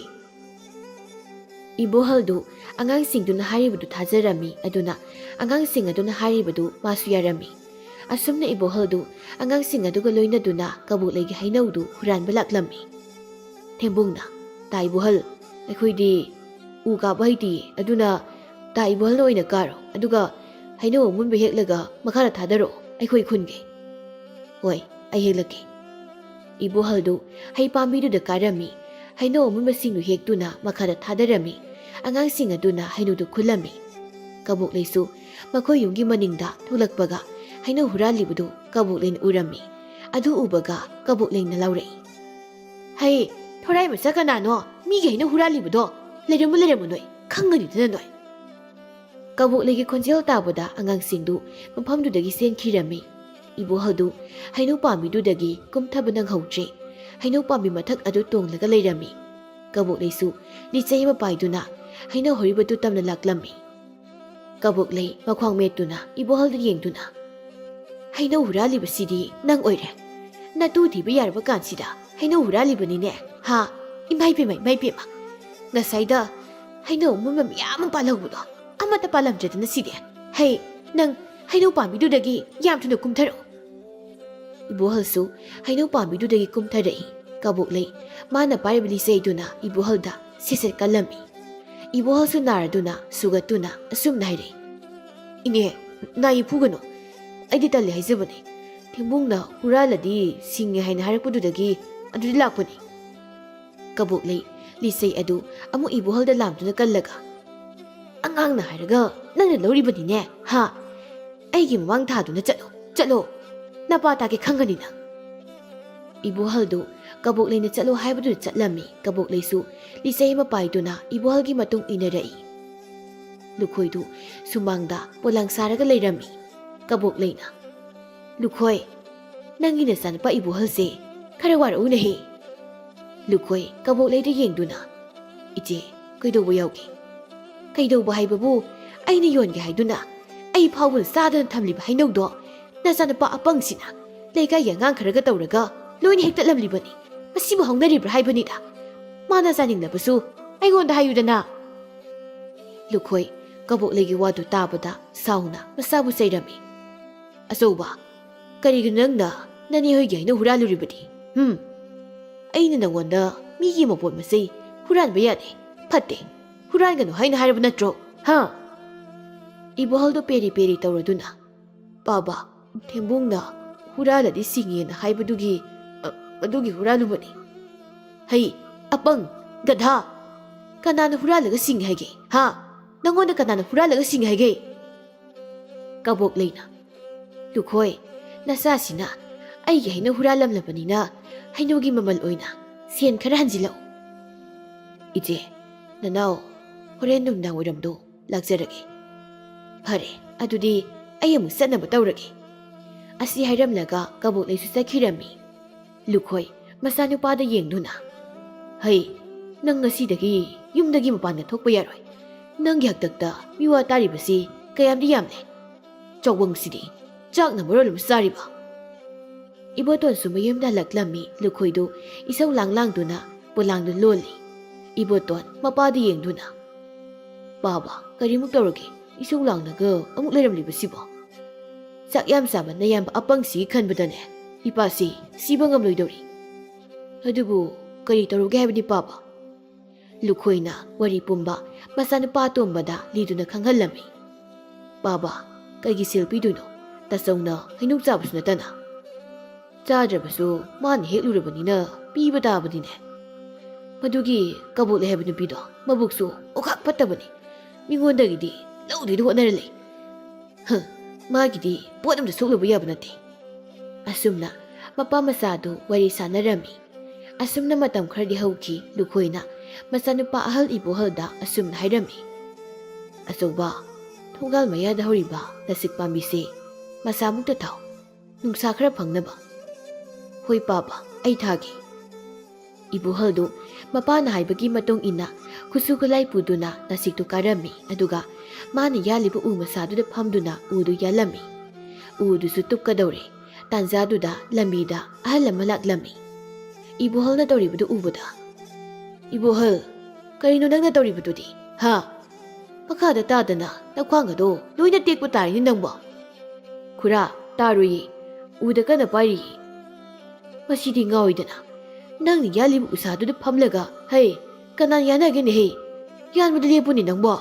ꯏꯕꯣꯍꯜꯗꯨ ꯑꯉꯥꯡꯁꯤꯡꯗꯨꯅ ꯍꯥꯏꯔꯤꯕꯗꯨ ꯊꯥꯖꯔꯝꯃꯤ꯫ ꯑꯗꯨꯅ ꯑꯉꯥꯡꯁꯤꯡ ꯑꯗꯨꯅ ꯍꯥꯏꯔꯤꯕꯗꯨ ꯃꯥꯁꯨ ꯌꯥꯔꯝꯃꯤ꯫ ꯑꯁꯨꯝꯅ ꯏꯕꯣꯍꯜꯗꯨ ꯑꯉꯥꯡꯁꯤꯡ ꯑꯗꯨꯒ ꯂꯣꯏꯅꯗꯨꯅ ꯀꯕꯣꯛꯂꯩꯒꯤ ꯍꯩꯅꯧꯗꯨ ꯍꯨꯔꯥꯟꯕ ꯂꯥꯛꯂꯝꯃꯤ꯫ ꯊꯦꯝꯕꯨꯡꯅ, "ꯇꯥ ꯏꯕꯣꯍꯜ, ꯑꯩꯈꯣꯏꯗꯤ ꯎ ꯀꯥꯕ ꯍꯩꯇꯦ, ꯑꯗꯨꯅ ꯇꯥ ꯏꯕꯣꯍꯜꯅ ꯑꯣꯏꯅ ꯀꯥꯔꯣ, ꯑꯗꯨꯒ ꯍꯩꯅꯧ ꯑꯃꯨꯟꯕ ꯍꯦꯛꯂꯒ ꯃꯈꯥꯗ ꯊꯥꯗꯔꯛꯑꯣ, ꯑꯩꯈꯣꯏ ꯈꯨꯟꯒꯦ"꯫ "ꯍꯣꯏ, ꯑꯩ ꯍꯦꯛꯂꯛꯀꯦ"꯫ ꯏꯕꯣꯍꯜꯗꯨ ꯍꯩ ꯄꯥꯝꯕꯤꯗꯨꯗ ꯀꯥꯔꯝꯃꯤ꯫ ꯍꯩꯅꯧ ꯑꯃꯨꯟꯕꯁꯤꯡꯗꯨ ꯍꯦꯛꯇꯨꯅ ꯃꯈꯥꯗ ꯊꯥꯗꯔꯝꯃꯤ꯫ ꯑꯉꯥꯡꯁꯤꯡ ꯑꯗꯨꯅ ꯍꯩꯅꯧꯗꯨ ꯈꯨꯜꯂꯝꯃꯤ꯫ ꯀꯕꯣꯛꯂꯩꯁꯨ ꯃꯈꯣꯏ ꯌꯨꯝꯒꯤ ꯃꯅꯤꯡꯗ ꯊꯣꯛꯂꯛꯄꯒ ꯍꯩꯅꯧ ꯍꯨꯔꯥꯜꯂꯤꯕꯗꯨ ꯀꯕꯣꯛꯂꯩꯅ ꯎꯔꯝꯃꯤ꯫ ꯑꯗꯨ ꯎꯕꯒ ꯀꯕꯣꯛꯂꯩꯅ ꯂꯥꯎꯔꯛꯏ, "ꯍꯩ, ꯊꯣꯔꯥꯏ ꯃꯆꯥ ꯀꯅꯥꯅꯣ ꯃꯤꯒꯤ ꯍꯩꯅꯧ ꯍꯨꯔꯥꯜꯂꯤꯕꯗꯣ? ꯂꯩꯔꯝꯃꯨ, ꯂꯩꯔꯝꯃꯨ ꯅꯣꯏ, ꯈꯪꯒꯅꯤꯗꯅ ꯅꯣꯏ!" ꯀꯕꯣꯛꯂꯩꯒꯤ ꯈꯣꯟꯖꯦꯜ ꯇꯥꯕꯗ ꯑꯉꯥꯡꯁꯤꯡꯗꯨ ꯃꯐꯝꯗꯨꯗꯒꯤ ꯆꯦꯟꯈꯤꯔꯝꯃꯤ꯫ ꯏꯕꯣꯍꯜꯗꯨ ꯍꯩꯅꯧ ꯄꯥꯝꯕꯤꯗꯨꯗꯒꯤ ꯀꯨꯝꯊꯕ ꯅꯪꯍꯧꯗ꯭ꯔꯦ꯫ ꯍꯩꯅꯧ ꯄꯥꯝꯕꯤ ꯃꯊꯛ ꯑꯗꯨ ꯇꯣꯡꯂꯒ ꯂꯩꯔꯝꯃꯤ꯫ ꯀꯕꯣꯛꯂꯩꯁꯨ ꯂꯤꯆꯩ ꯑꯃ ꯄꯥꯏꯗꯨꯅ ꯍꯩꯅꯧ ꯍꯧꯔꯤꯕꯗꯨ ꯇꯝꯅ ꯂꯥꯛꯂꯝꯃꯤ꯫ ꯀꯕꯣꯛꯂꯩ ꯃꯈ꯭ꯋꯥꯡ ꯃꯦꯠꯇꯨꯅ ꯏꯕꯣꯍꯜꯗ ꯌꯦꯡꯗꯨꯅ, "ꯍꯩꯅꯧ ꯍꯨꯔꯥꯜꯂꯤꯕꯁꯤꯗꯤ ꯅꯪ ꯑꯣꯏꯔꯦ꯫ ꯅꯇꯨ ꯊꯤꯕ ꯌꯥꯔꯕ ꯀꯥꯟꯁꯤꯗ ꯍꯩꯅꯧ ꯍꯨꯔꯥꯜꯂꯤꯕꯅꯤꯅꯦ, ꯍꯥ? ꯏꯃꯥꯏ ꯄꯦꯝꯃ, ꯏꯃꯥꯏ ꯄꯦꯝꯃ! ꯉꯁꯥꯏꯗ ꯍꯩꯅꯧ ꯑꯃꯨꯟꯕ ꯃꯌꯥꯝ ꯑꯃ ꯄꯥꯜꯍꯧꯕꯗꯣ ꯑꯃꯠꯇ ꯄꯥꯜꯂꯝꯗ꯭ꯔꯦꯗꯅ ꯁꯤꯗꯤ꯫ ꯍꯩ, ꯅꯪ ꯍꯩꯅꯧ ꯄꯥꯝꯕꯤꯗꯨꯗꯒꯤ ꯌꯥꯝ ꯊꯨꯅ ꯀꯨꯝꯊꯔꯛꯎ!" ꯏꯕꯣꯍꯜꯁꯨ ꯍꯩꯅꯧ ꯄꯥꯝꯕꯤꯗꯨꯗꯒꯤ ꯀꯨꯝꯊꯔꯛꯏ꯫ ꯀꯕꯣꯛꯂꯩ ꯃꯥꯅ ꯄꯥꯏꯔꯤꯕ ꯂꯤꯆꯩꯗꯨꯅ ꯏꯕꯣꯍꯜꯗ ꯁꯦꯠ ꯁꯦꯠ ꯀꯜꯂꯝꯃꯤ꯫ ꯏꯕꯣꯍꯜꯁꯨ ꯅꯥꯔꯗꯨꯅ ꯁꯨꯒꯠꯇꯨꯅ ꯑꯁꯨꯝꯅ ꯍꯥꯏꯔꯛꯏ, "ꯏꯅꯦ, ꯅꯥ ꯌꯦꯛꯐꯨꯒꯅꯨ꯫ ꯑꯩꯗꯤ ꯇꯜꯂꯦ ꯍꯥꯏꯖꯕꯅꯤ꯫ ꯊꯦꯡꯕꯨꯡꯅ ꯍꯨꯔꯥꯜꯂꯗꯤ ꯁꯤꯡꯉꯦ ꯍꯥꯏꯅ ꯍꯥꯏꯔꯛꯄꯗꯨꯗꯒꯤ ꯑꯗꯨꯗ ꯂꯥꯛꯄꯅꯤ꯫" ꯀꯕꯣꯛꯂꯩ ꯂꯤꯆꯩ ꯑꯗꯨ ꯑꯃꯨꯛ ꯏꯕꯣꯍꯜꯗ ꯂꯥꯝꯗꯨꯅ ꯀꯜꯂꯒ, "ꯑꯉꯥꯡꯅ ꯍꯥꯏꯔꯒ ꯅꯪꯅ ꯂꯧꯔꯤꯕꯅꯤꯅꯦ, ꯍꯥ? ꯑꯩꯒꯤ ꯃꯃꯥꯡ ꯊꯥꯗꯨꯅ ꯆꯠꯂꯣ, ꯆꯠꯂꯣ꯫ ꯅꯄꯥ ꯇꯥꯒꯦ ꯈꯪꯒꯅꯤ ꯅꯪ!" ꯏꯕꯣꯍꯜꯗꯨ ꯀꯕꯣꯛꯂꯩꯅ ꯆꯠꯂꯣ ꯍꯥꯏꯕꯗꯨꯗ ꯆꯠꯂꯝꯃꯤ꯫ ꯀꯕꯣꯛꯂꯩꯁꯨ ꯂꯤꯆꯩ ꯑꯃ ꯄꯥꯏꯗꯨꯅ ꯏꯕꯣꯍꯜꯒꯤ ꯃꯇꯨꯡ ꯏꯟꯅꯔꯛꯏ꯫ ꯂꯨꯈꯣꯏꯗꯨ ꯁꯨꯃꯥꯡꯗ ꯄꯣꯂꯥꯡ ꯁꯥꯔꯒ ꯂꯩꯔꯝꯃꯤ꯫ ꯀꯕꯣꯛꯂꯩꯅ, "ꯂꯨꯈꯣꯏ, ꯅꯪꯒꯤ ꯅꯆꯥꯅꯨꯄꯥ ꯏꯕꯣꯍꯜꯁꯦ ꯈꯔ ꯋꯥꯔꯛꯎꯅꯦꯍꯦ!" ꯂꯨꯈꯣꯏ ꯀꯕꯣꯛꯂꯩꯗ ꯌꯦꯡꯗꯨꯅ, "ꯏꯆꯦ, ꯀꯩꯗꯧꯕ ꯌꯥꯎꯒꯦ?" "ꯀꯩꯗꯧꯕ ꯍꯥꯏꯕꯕꯨ, ꯑꯩꯅ ꯌꯣꯟꯒꯦ ꯍꯥꯏꯗꯨꯅ ꯑꯩ ꯐꯥꯎꯕꯅ ꯆꯥꯗꯅ ꯊꯝꯂꯤꯕ ꯍꯩꯅꯧꯗꯣ ꯅꯆꯥꯅꯨꯄꯥ ꯑꯄꯪꯁꯤꯅ ꯂꯩꯀꯥꯏꯒꯤ ꯑꯉꯥꯡ ꯈꯔꯒ ꯇꯧꯔꯒ ꯂꯣꯏꯅ ꯍꯦꯛꯇꯠꯂꯝꯂꯤꯕꯅꯤ꯫ ꯃꯁꯤꯕꯨ ꯍꯧꯅꯔꯤꯕ꯭ꯔꯥ ꯍꯥꯏꯕꯅꯤꯗ꯫ ꯃꯥꯅ ꯆꯥꯅꯤꯡꯂꯕꯁꯨ ꯑꯩꯉꯣꯟꯗ ꯍꯥꯏꯌꯨꯗꯅ!" ꯂꯨꯈꯣꯏ ꯀꯕꯣꯛꯂꯩꯒꯤ ꯋꯥꯗꯨ ꯇꯥꯕꯗ ꯁꯥꯎꯅ ꯃꯁꯥꯕꯨ ꯆꯩꯔꯝꯃꯤ꯫ "ꯑꯆꯧꯕ, ꯀꯔꯤꯒꯤꯅꯣ ꯅꯪꯅ ꯅꯅꯦ ꯍꯣꯏꯒꯤ ꯍꯩꯅꯧ ꯍꯨꯔꯥꯜꯂꯨꯔꯤꯕꯗꯤ? ꯍꯨꯝ? ꯑꯩꯅ ꯅꯪꯉꯣꯟꯗ ꯃꯤꯒꯤ ꯃꯄꯣꯠ ꯃꯆꯩ ꯍꯨꯔꯥꯟꯕ ꯌꯥꯗꯦ, ꯐꯠꯇꯦ, ꯍꯨꯔꯥꯟꯒꯅꯨ ꯍꯥꯏꯅ ꯍꯥꯏꯔꯕ ꯅꯠꯇ꯭ꯔꯣ? ꯍꯥ?" ꯏꯕꯣꯍꯜꯗꯣ ꯄꯦꯔꯤ ꯄꯦꯔꯤ ꯇꯧꯔꯗꯨꯅ, "ꯄꯥꯕ, ꯊꯦꯝꯕꯨꯡꯅ ꯍꯨꯔꯥꯜꯂꯗꯤ ꯁꯤꯡꯉꯦꯅ ꯍꯥꯏꯕꯗꯨꯒꯤ, ꯑ, ꯑꯗꯨꯒꯤ ꯍꯨꯔꯥꯜꯂꯨꯕꯅꯤ꯫ ꯍꯩ, ꯑꯄꯪ, ꯒꯙꯥ, ꯀꯅꯥꯅ ꯍꯨꯔꯥꯜꯂꯒ ꯁꯤꯡꯉꯦ ꯍꯥꯏꯒꯦ? ꯍꯥ? ꯅꯪꯉꯣꯟꯗ ꯀꯅꯥꯅ ꯍꯨꯔꯥꯜꯂꯒ ꯁꯤꯡꯉꯦ ꯍꯥꯏꯒꯦ? ꯀꯕꯣꯛ ꯂꯩꯅ, ꯂꯨꯈꯣꯏ, ꯅꯆꯥꯁꯤꯅ ꯑꯩꯒꯤ ꯍꯩꯅꯧ ꯍꯨꯔꯥꯜꯂꯝꯂꯕꯅꯤꯅ ꯍꯩꯅꯧꯒꯤ ꯃꯃꯜ ꯑꯣꯏꯅ ꯁꯦꯟ ꯈꯔ ꯍꯟꯖꯤꯜꯂꯛꯎ꯫ ꯏꯆꯦ, ꯅꯅꯥꯎ ꯍꯣꯔꯦꯟ ꯅꯨꯡꯗꯥꯡ ꯋꯥꯏꯔꯝꯗꯣ ꯂꯥꯛꯆꯔꯒꯦ꯫ ꯐꯔꯦ, ꯑꯗꯨꯗꯤ ꯑꯩ ꯑꯃꯨꯛ ꯆꯠꯅꯕ ꯇꯧꯔꯒꯦ꯫ ꯑꯁꯤ ꯍꯥꯏꯔꯝꯂꯒ ꯀꯕꯣꯛ ꯂꯩꯁꯨ ꯆꯠꯈꯤꯔꯝꯃꯤ꯫ ꯂꯨꯈꯣꯏ ꯃꯆꯥꯅꯨꯄꯥꯗ ꯌꯦꯡꯗꯨꯅ, "ꯍꯩ, ꯅꯪ ꯉꯁꯤꯗꯒꯤ ꯌꯨꯝꯗꯒꯤ ꯃꯄꯥꯟꯗ ꯊꯣꯛꯄ ꯌꯥꯔꯣꯏ꯫ ꯅꯪꯒꯤ ꯍꯥꯛꯇꯛꯇ ꯃꯤꯋꯥ ꯇꯥꯔꯤꯕꯁꯤ ꯀꯌꯥꯝꯗꯤ ꯌꯥꯝꯂꯦ꯫ ꯆꯥꯎꯕꯪꯁꯤꯗꯤ ꯆꯥꯛꯅ ꯃꯔꯣꯜ ꯑꯃ ꯆꯥꯔꯤꯕ!" ꯏꯕꯣꯇꯣꯟꯁꯨ ꯃꯌꯨꯝꯗ ꯍꯜꯂꯛꯂꯝꯃꯤ꯫ ꯂꯨꯈꯣꯏꯗꯨ ꯏꯁꯧ ꯂꯥꯡ ꯂꯥꯡꯗꯨꯅ ꯄꯣꯂꯥꯡꯗꯨ ꯂꯣꯜꯂꯤ꯫ ꯏꯕꯣꯇꯣꯟ ꯃꯄꯥꯗ ꯌꯦꯡꯗꯨꯅ, "ꯄꯥꯕ, ꯀꯔꯤꯃꯨꯛ ꯇꯧꯔꯒꯦ? ꯏꯁꯧ ꯂꯥꯡꯂꯒ ꯑꯃꯨꯛ ꯂꯩꯔꯝꯂꯤꯕꯁꯤꯕꯣ? ꯆꯥꯛ ꯌꯥꯝ ꯆꯥꯕ ꯅꯌꯥꯝꯕ ꯑꯄꯪꯁꯤꯒꯤ ꯈꯟꯕꯗꯅꯦ ꯏꯄꯥꯁꯤ ꯁꯤꯕ ꯉꯝꯂꯣꯏꯗꯧꯔꯤ꯫ ꯑꯗꯨꯕꯨ ꯀꯔꯤ ꯇꯧꯔꯨꯒꯦ ꯍꯥꯏꯕꯅꯤ ꯄꯥꯕ?" ꯂꯨꯈꯣꯏꯅ ꯋꯥꯔꯤ ꯄꯨꯝꯕ ꯃꯆꯥꯅꯨꯄꯥ ꯑꯇꯣꯝꯕꯗ ꯂꯤꯗꯨꯅ ꯈꯪꯍꯜꯂꯝꯃꯤ꯫ "ꯄꯥꯕ, ꯀꯩꯒꯤ ꯁꯦꯜ ꯄꯤꯗꯣꯏꯅꯣ? ꯇꯥꯆꯧꯅ ꯍꯩꯅꯧ ꯆꯥꯕꯁꯨ ꯅꯠꯇꯅ꯫ ꯆꯥꯗ꯭ꯔꯕꯁꯨ ꯃꯥꯅ ꯍꯦꯛꯂꯨꯔꯕꯅꯤꯅ ꯄꯤꯕ ꯇꯥꯕꯅꯤꯅꯦ꯫ ꯃꯗꯨꯒꯤ ꯀꯕꯣꯛ ꯂꯩ ꯍꯥꯏꯕ ꯅꯨꯄꯤꯗꯣ ꯃꯕꯨꯛꯁꯨ ꯑꯣꯈꯥꯛ ꯐꯠꯇꯕꯅꯤ꯫ ꯃꯤꯉꯣꯟꯗꯒꯤꯗꯤ ꯂꯧꯗꯣꯏꯗ ꯍꯣꯠꯅꯔ ꯂꯩ꯫ ꯍ, ꯃꯥꯒꯤꯗꯤ ꯄꯣꯠ ꯑꯝꯇ ꯁꯣꯛꯂꯨꯕ ꯌꯥꯕ ꯅꯠꯇꯦ꯫" ꯑꯁꯨꯝꯅ ꯃꯄꯥ ꯃꯆꯥꯗꯨ ꯋꯥꯔꯤ ꯁꯥꯟꯅꯔꯝꯃꯤ꯫ ꯑꯁꯨꯝꯅ ꯃꯇꯝ ꯈꯔꯗꯤ ꯍꯧꯈꯤ꯫ ꯂꯨꯈꯣꯏꯅ ꯃꯆꯥꯅꯨꯄꯥ ꯑꯍꯜ ꯏꯕꯣꯍꯜꯗ ꯑꯁꯨꯝꯅ ꯍꯥꯏꯔꯝꯃꯤ, "ꯑꯆꯧꯕ, ꯊꯣꯡꯒꯥꯜ ꯃꯌꯥꯗ ꯍꯧꯔꯤꯕ ꯅꯥꯁꯤꯛ ꯄꯥꯝꯕꯤꯁꯦ ꯃꯁꯥꯃꯨꯛꯇ ꯊꯥꯎ꯫ ꯅꯨꯡꯁꯥ ꯈꯔ ꯐꯪꯅꯕ꯫" "ꯍꯣꯏ ꯄꯥꯕ, ꯑꯩ ꯊꯥꯒꯦ꯫" ꯏꯕꯣꯍꯜꯗꯨ ꯃꯄꯥꯅ ꯍꯥꯏꯕꯒꯤ ꯃꯇꯨꯡ ꯏꯟꯅ ꯈꯨꯠꯁꯨ ꯈꯨꯠꯂꯥꯏ ꯄꯨꯗꯨꯅ ꯅꯥꯁꯤꯛꯇꯨ ꯀꯥꯔꯝꯃꯤ꯫ ꯑꯗꯨꯒ ꯃꯥꯅ ꯌꯥꯜꯂꯤꯕ ꯎ ꯃꯁꯥꯗꯨꯗ ꯐꯝꯗꯨꯅ ꯎꯗꯨ ꯌꯥꯜꯂꯝꯃꯤ꯫ ꯎꯗꯨꯁꯨ ꯇꯨꯞꯀꯗꯧꯔꯦ꯫ ꯇꯥꯟꯖꯥꯗꯨꯗ ꯂꯝꯕꯤꯗ ꯑꯍꯜ ꯑꯃ ꯂꯥꯛꯂꯝꯃꯤ꯫ ꯏꯕꯣꯍꯜꯅ ꯇꯧꯔꯤꯕꯗꯨ ꯎꯕꯗ, "ꯏꯕꯣꯍꯜ, ꯀꯔꯤꯅꯣ ꯅꯪꯅ ꯇꯧꯔꯤꯕꯗꯨꯗꯤ? ꯍꯥ? ꯃꯈꯥꯗ ꯇꯥꯗꯅ ꯅꯈ꯭ꯋꯥꯡ ꯑꯗꯣ ꯂꯣꯏꯅ ꯇꯦꯛꯄ ꯇꯥꯔꯤꯅꯤ ꯅꯪꯕꯣ!" "ꯈꯨꯔꯥ, ꯇꯥꯔꯣꯏꯌꯦ꯫ ꯎꯗ ꯀꯟꯅ ꯄꯥꯏꯔꯤꯌꯦ꯫ ꯃꯁꯤꯗꯤ ꯉꯥꯎꯏꯗꯅ꯫ ꯅꯪꯅ ꯌꯥꯜꯂꯤꯕ ꯎꯁꯥꯗꯨꯗ ꯐꯝꯂꯒ, ꯍꯩ, ꯀꯅꯥꯅ ꯌꯥꯅꯒꯦꯅꯦꯍꯦ? ꯌꯥꯟꯕꯗ ꯂꯦꯞꯄꯨꯅꯦ ꯅꯪꯕꯣ!"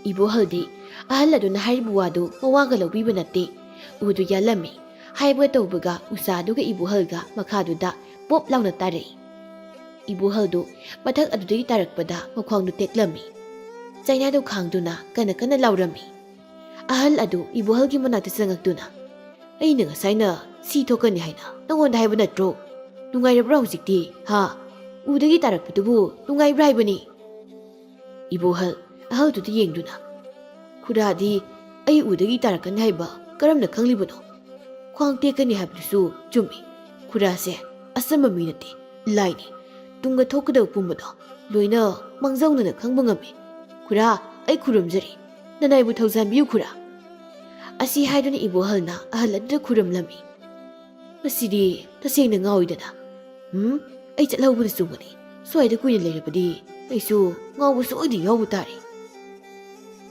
ꯏꯕꯣꯍꯜꯗꯤ ꯑꯍꯜ ꯑꯗꯨꯅ ꯍꯥꯏꯔꯤꯕ ꯋꯥꯗꯨ ꯃꯋꯥꯒ ꯂꯧꯕꯤꯕ ꯅꯠꯇꯦ꯫ ꯎꯗꯨ ꯌꯥꯜꯂꯝꯃꯤ꯫ ꯍꯥꯏꯕꯒ ꯇꯧꯕꯒ ꯎꯁꯥꯗꯨꯒ ꯏꯕꯣꯍꯜꯒ ꯃꯈꯥꯗꯨꯗ ꯄꯣꯞ ꯂꯥꯎꯅ ꯇꯥꯔꯛꯏ꯫ ꯏꯕꯣꯍꯜꯗꯨ ꯃꯊꯛ ꯑꯗꯨꯗꯒꯤ ꯇꯥꯔꯛꯄꯗ ꯃꯈ꯭ꯋꯥꯡꯗꯨ ꯇꯦꯛꯂꯝꯃꯤ꯫ ꯆꯩꯅꯥꯗꯨ ꯈꯥꯡꯗꯨꯅ ꯀꯟꯅ ꯀꯟꯅ ꯂꯥꯎꯔꯝꯃꯤ꯫ ꯑꯍꯜ ꯑꯗꯨ ꯏꯕꯣꯍꯜꯒꯤ ꯃꯅꯥꯛꯇ ꯆꯪꯉꯛꯇꯨꯅ, "ꯑꯩꯅ ꯉꯁꯥꯏꯅ ꯁꯤ ꯊꯣꯛꯀꯅꯤ ꯍꯥꯏꯅ ꯅꯉꯣꯟꯗ ꯍꯥꯏꯕ ꯅꯠꯇ꯭ꯔꯣ? ꯅꯨꯡꯉꯥꯏꯔꯕ꯭ꯔꯥ ꯍꯧꯖꯤꯛꯇꯤ, ꯍꯥ? ꯎꯗꯒꯤ ꯇꯥꯔꯛꯄꯗꯨꯕꯨ ꯅꯨꯡꯉꯥꯏꯕ꯭ꯔꯥ ꯍꯥꯏꯕꯅꯤ?" ꯏꯕꯣꯍꯜ ꯑꯍꯜꯗꯨꯗ ꯌꯦꯡꯗꯨꯅ, "ꯈꯨꯔꯥꯗꯤ ꯑꯩ ꯎꯗꯒꯤ ꯇꯥꯔꯛꯀꯅꯤ ꯍꯥꯏꯕ ꯀꯔꯝꯅ ꯈꯪꯂꯤꯕꯅꯣ? ꯈ꯭ꯋꯥꯡ ꯇꯦꯛꯀꯅꯤ ꯍꯥꯏꯕꯗꯨꯁꯨ ꯆꯨꯝꯃꯤ꯫ ꯈꯨꯔꯥꯁꯦ ꯑꯆꯝꯕ ꯃꯤ ꯅꯠꯇꯦ, ꯂꯥꯏꯅꯤ꯫ ꯇꯨꯡꯗ ꯊꯣꯛꯀꯗꯕ ꯄꯨꯝꯕꯗꯣ ꯂꯣꯏꯅ ꯃꯥꯡꯖꯧꯅꯅ ꯈꯪꯕ ꯉꯝꯃꯤ꯫ ꯈꯨꯔꯥ, ꯑꯩ ꯈꯨꯔꯨꯝꯖꯔꯤ꯫ ꯅꯅꯥꯏꯕꯨ ꯊꯧꯖꯥꯟꯕꯤꯌꯨ ꯈꯨꯔꯥ꯫" ꯑꯁꯤ ꯍꯥꯏꯗꯨꯅ ꯏꯕꯣꯍꯜꯅ ꯑꯍꯜ ꯑꯗꯨꯗ ꯈꯨꯔꯨꯝꯂꯝꯃꯤ꯫ ꯃꯁꯤꯗꯤ ꯇꯁꯦꯡꯅ ꯉꯥꯎꯏꯗꯅ꯫ ꯎꯝ, ꯑꯩ ꯆꯠꯍꯧꯕꯗ ꯆꯨꯝꯒꯅꯤ꯫ ꯁ꯭ꯋꯥꯏꯗ ꯀꯨꯏꯅ ꯂꯩꯔꯕꯗꯤ ꯑꯩꯁꯨ ꯉꯥꯎꯕ ꯁꯣꯏꯗꯅ ꯌꯥꯎꯕ ꯇꯥꯔꯦ꯫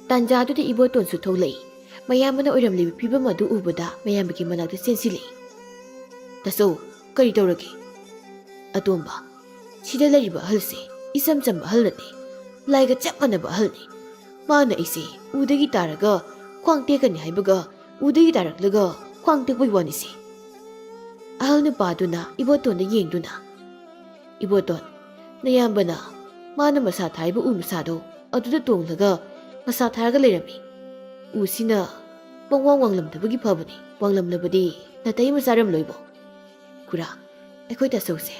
ꯇꯥꯟꯖꯥꯗꯨꯗ ꯏꯕꯣꯇꯣꯟꯁꯨ ꯊꯣꯛꯂꯛꯏ꯫ ꯃꯌꯥꯝꯕꯅ ꯑꯣꯏꯔꯝꯂꯤꯕ ꯐꯤꯕꯝ ꯑꯗꯨ ꯎꯕꯗ ꯃꯌꯥꯝꯕꯒꯤ ꯃꯅꯥꯛꯇ ꯆꯦꯟꯁꯤꯜꯂꯛꯏ꯫ "ꯇꯥꯆꯧ, ꯀꯔꯤ ꯇꯧꯔꯒꯦ?" "ꯑꯇꯣꯝꯕ, ꯁꯤꯗ ꯂꯩꯔꯤꯕ ꯑꯍꯜꯁꯦ ꯏꯆꯝ ꯆꯝꯕ ꯑꯍꯜ ꯅꯠꯇꯦ꯫ ꯂꯥꯏꯒ ꯆꯞ ꯃꯥꯟꯅꯕ ꯑꯍꯜꯅꯤ꯫ ꯃꯥꯅ ꯑꯩꯁꯦ ꯎꯗꯒꯤ ꯇꯥꯔꯒ ꯈ꯭ꯋꯥꯡ ꯇꯦꯛꯀꯅꯤ ꯍꯥꯏꯕꯒ ꯎꯗꯒꯤ ꯇꯥꯔꯛꯂꯒ ꯈ꯭ꯋꯥꯡ ꯇꯦꯛꯄꯒꯤ ꯋꯥꯅꯤꯁꯦ꯫" ꯑꯍꯜ ꯅꯨꯄꯥꯗꯨꯅ ꯏꯕꯣꯇꯣꯟꯗ ꯌꯦꯡꯗꯨꯅ, "ꯏꯕꯣꯇꯣꯟ, ꯅꯌꯥꯝꯕꯅ ꯃꯥꯅ ꯃꯁꯥ ꯊꯥꯔꯤꯕ ꯎ ꯃꯁꯥꯗꯣ ꯑꯗꯨꯗ ꯇꯣꯡꯂꯒ ꯃꯁꯥ ꯊꯥꯔꯒ ꯂꯩꯔꯝꯃꯤ꯫ ꯎꯁꯤꯅ ꯄꯪꯋꯥꯡ ꯋꯥꯡꯂꯝꯗꯕꯒꯤ ꯐꯕꯅꯤ, ꯋꯥꯡꯂꯝꯂꯕꯗꯤ ꯅꯥꯇꯩ ꯑꯃ ꯆꯥꯔꯝꯂꯣꯏꯕꯣ꯫ ꯈꯨꯔꯥ, ꯑꯩꯈꯣꯏ ꯇꯥꯆꯧꯁꯦ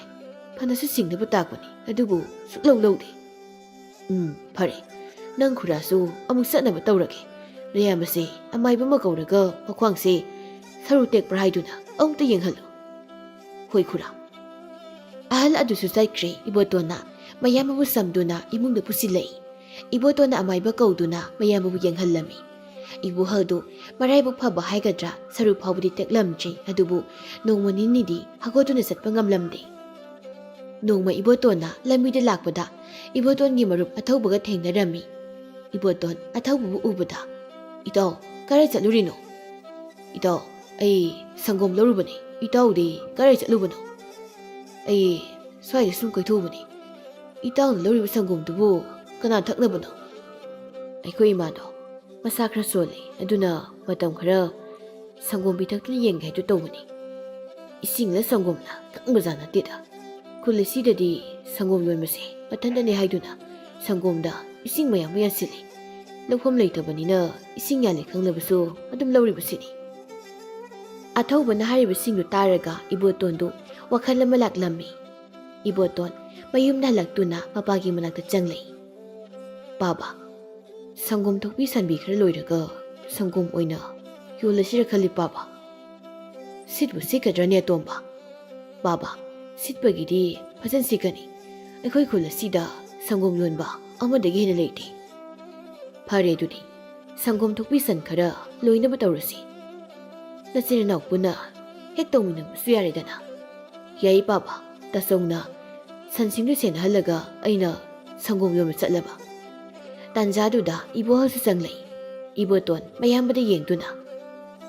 ꯐꯅꯁꯨ ꯁꯤꯡꯅꯕ ꯇꯥꯛꯄꯅꯤ, ꯑꯗꯨꯕꯨ ꯁꯨꯛꯂꯧ ꯂꯧꯗꯦ꯫ ꯎꯝ, ꯐꯔꯦ, ꯅꯪ ꯈꯨꯔꯥꯁꯨ ꯑꯃꯨꯛ ꯆꯠꯅꯕ ꯇꯧꯔꯒꯦ꯫ ꯅꯌꯥꯝꯕꯁꯦ ꯑꯃꯥꯏꯕ ꯑꯃ ꯀꯧꯔꯒ ꯃꯈ꯭ꯋꯥꯡꯁꯦ ꯁꯔꯨ ꯇꯦꯛꯄ꯭ꯔꯥ ꯍꯥꯏꯗꯨꯅ ꯑꯃꯨꯛꯇ ꯌꯦꯡꯍꯜꯂꯨ꯫" "ꯍꯣꯏ ꯈꯨꯔꯥ꯫" ꯑꯍꯜ ꯑꯗꯨꯁꯨ ꯆꯠꯈ꯭ꯔꯦ꯫ ꯏꯕꯣꯇꯣꯟꯅ ꯃꯌꯥꯝꯕꯕꯨ ꯁꯝꯗꯨꯅ ꯏꯃꯨꯡꯗ ꯄꯨꯁꯤꯜꯂꯛꯏ꯫ ꯏꯕꯣꯇꯣꯟꯅ ꯑꯃꯥꯏꯕ ꯀꯧꯗꯨꯅ ꯃꯌꯥꯝꯕꯕꯨ ꯌꯦꯡꯍꯜꯂꯝꯃꯤ꯫ ꯏꯕꯣꯍꯜꯗꯨ ꯃꯔꯥꯏꯕꯛ ꯐꯕ ꯍꯥꯏꯒꯗ꯭ꯔꯥ, ꯁꯔꯨ ꯐꯥꯎꯕꯗꯤ ꯇꯦꯛꯂꯝꯗ꯭ꯔꯤ, ꯑꯗꯨꯕꯨ ꯅꯣꯡꯃ ꯅꯤꯅꯤꯗꯤ ꯍꯧꯒꯠꯇꯨꯅ ꯆꯠꯄ ꯉꯝꯂꯝꯗꯦ꯫ ꯅꯣꯡꯃ ꯏꯕꯣꯇꯣꯟꯅ ꯂꯝꯕꯤꯗ ꯂꯥꯛꯄꯗ ꯏꯕꯣꯇꯣꯟꯒꯤ ꯃꯔꯨꯞ ꯑꯊꯧꯕꯒ ꯊꯦꯡꯅꯔꯝꯃꯤ꯫ ꯏꯕꯣꯇꯣꯟ ꯑꯊꯧꯕꯕꯨ ꯎꯕꯗ, "ꯏꯇꯥꯎ, ꯀꯔꯥꯏ ꯆꯠꯂꯨꯔꯤꯅꯣ?" "ꯏꯇꯥꯎ, ꯑꯩ ꯁꯪꯒꯣꯝ ꯂꯧꯔꯨꯕꯅꯤ꯫ ꯏꯇꯥꯎꯗꯤ ꯀꯔꯥꯏ ꯆꯠꯂꯨꯕꯅꯣ?" "ꯑꯩ ꯁ꯭ꯋꯥꯏꯗ ꯁꯨꯝ ꯀꯣꯏꯊꯣꯛꯎꯕꯅꯤ꯫ ꯏꯇꯥꯎꯅ ꯂꯧꯔꯤꯕ ꯁꯪꯒꯣꯝꯗꯨꯕꯨ ꯀꯅꯥ ꯊꯛꯅꯕꯅꯣ?" "ꯑꯩꯈꯣꯏ ꯏꯃꯥꯗꯣ ꯃꯁꯥ ꯈꯔ ꯁꯣꯜꯂꯤ, ꯑꯗꯨꯅ ꯃꯇꯝ ꯈꯔ ꯁꯪꯒꯣꯝ ꯄꯤꯊꯛꯇꯨꯅ ꯌꯦꯡꯒꯦ ꯍꯥꯏꯗꯨ ꯇꯧꯕꯅꯤ꯫ ꯏꯁꯤꯡꯂ ꯁꯪꯒꯣꯝꯂ ꯈꯪꯕꯖꯥꯠ ꯅꯠꯇꯦꯗ꯫" ꯈꯨꯜ ꯑꯁꯤꯗꯗꯤ ꯁꯪꯒꯣꯝ ꯌꯣꯟꯕꯁꯦ ꯃꯊꯟꯇꯅꯦ ꯍꯥꯏꯗꯨꯅ ꯁꯪꯒꯣꯝꯗ ꯏꯁꯤꯡ ꯃꯌꯥꯝ ꯑꯃ ꯌꯥꯟꯁꯤꯜꯂꯤ꯫ ꯂꯧꯐꯝ ꯂꯩꯇꯕꯅꯤꯅ ꯏꯁꯤꯡ ꯌꯥꯜꯂꯦ ꯈꯪꯂꯕꯁꯨ ꯑꯗꯨꯝ ꯂꯧꯔꯤꯕꯁꯤꯅꯤ꯫ ꯑꯊꯧꯕꯅ ꯍꯥꯏꯔꯤꯕꯁꯤꯡꯗꯨ ꯇꯥꯔꯒ ꯏꯕꯣꯇꯣꯟꯗꯨ ꯋꯥꯈꯜ ꯑꯃ ꯂꯥꯛꯂꯝꯃꯤ꯫ ꯏꯕꯣꯇꯣꯟ ꯃꯌꯨꯝꯗ ꯍꯜꯂꯛꯇꯨꯅ ꯃꯄꯥꯒꯤ ꯃꯅꯥꯛꯇ ꯆꯪꯂꯛꯏ꯫ "ꯄꯥꯕ, ꯁꯪꯒꯣꯝ ꯊꯣꯛꯄꯤ ꯁꯟꯕꯤ ꯈꯔ ꯂꯣꯏꯔꯒ ꯁꯪꯒꯣꯝ ꯑꯣꯏꯅ ꯌꯣꯜꯂꯁꯤꯔ ꯈꯜꯂꯤ ꯄꯥꯕ꯫ ꯁꯤꯠꯄꯨ ꯁꯤꯠꯀꯗ꯭ꯔꯅꯦ ꯑꯇꯣꯝꯕ?" "ꯄꯥꯕ, ꯁꯤꯠꯄꯒꯤꯗꯤ ꯐꯖꯅ ꯁꯤꯠꯀꯅꯤ꯫ ꯑꯩꯈꯣꯏ ꯈꯨꯜ ꯑꯁꯤꯗ ꯁꯪꯒꯣꯝ ꯌꯣꯟꯕ ꯑꯃꯗꯒꯤ ꯍꯦꯟꯅ ꯂꯩꯇꯦ꯫" "ꯐꯔꯦ, ꯑꯗꯨꯗꯤ ꯁꯪꯒꯣꯝ ꯊꯣꯛꯄꯤ ꯁꯟ ꯈꯔ ꯂꯣꯏꯅꯕ ꯇꯧꯔꯁꯤ꯫ ꯅꯆꯤꯟ ꯅꯅꯥꯎ ꯄꯨꯟꯅ ꯍꯦꯛ ꯇꯧꯃꯤꯟꯅꯕꯁꯨ ꯌꯥꯔꯦꯗꯅ꯫" "ꯌꯥꯏ ꯄꯥꯕ, ꯇꯥꯆꯧꯅ ꯁꯟꯁꯤꯡꯗꯨ ꯁꯦꯟꯅꯍꯜꯂꯒ ꯑꯩꯅ ꯁꯪꯒꯣꯝ ꯌꯣꯟꯕ ꯆꯠꯂꯕ꯫" ꯇꯥꯟꯖꯥꯗꯨꯗ ꯏꯕꯣꯍꯜꯁꯨ ꯆꯪꯂꯛꯏ꯫ ꯏꯕꯣꯇꯣꯟ ꯃꯌꯥꯝꯕꯗ ꯌꯦꯡꯗꯨꯅ,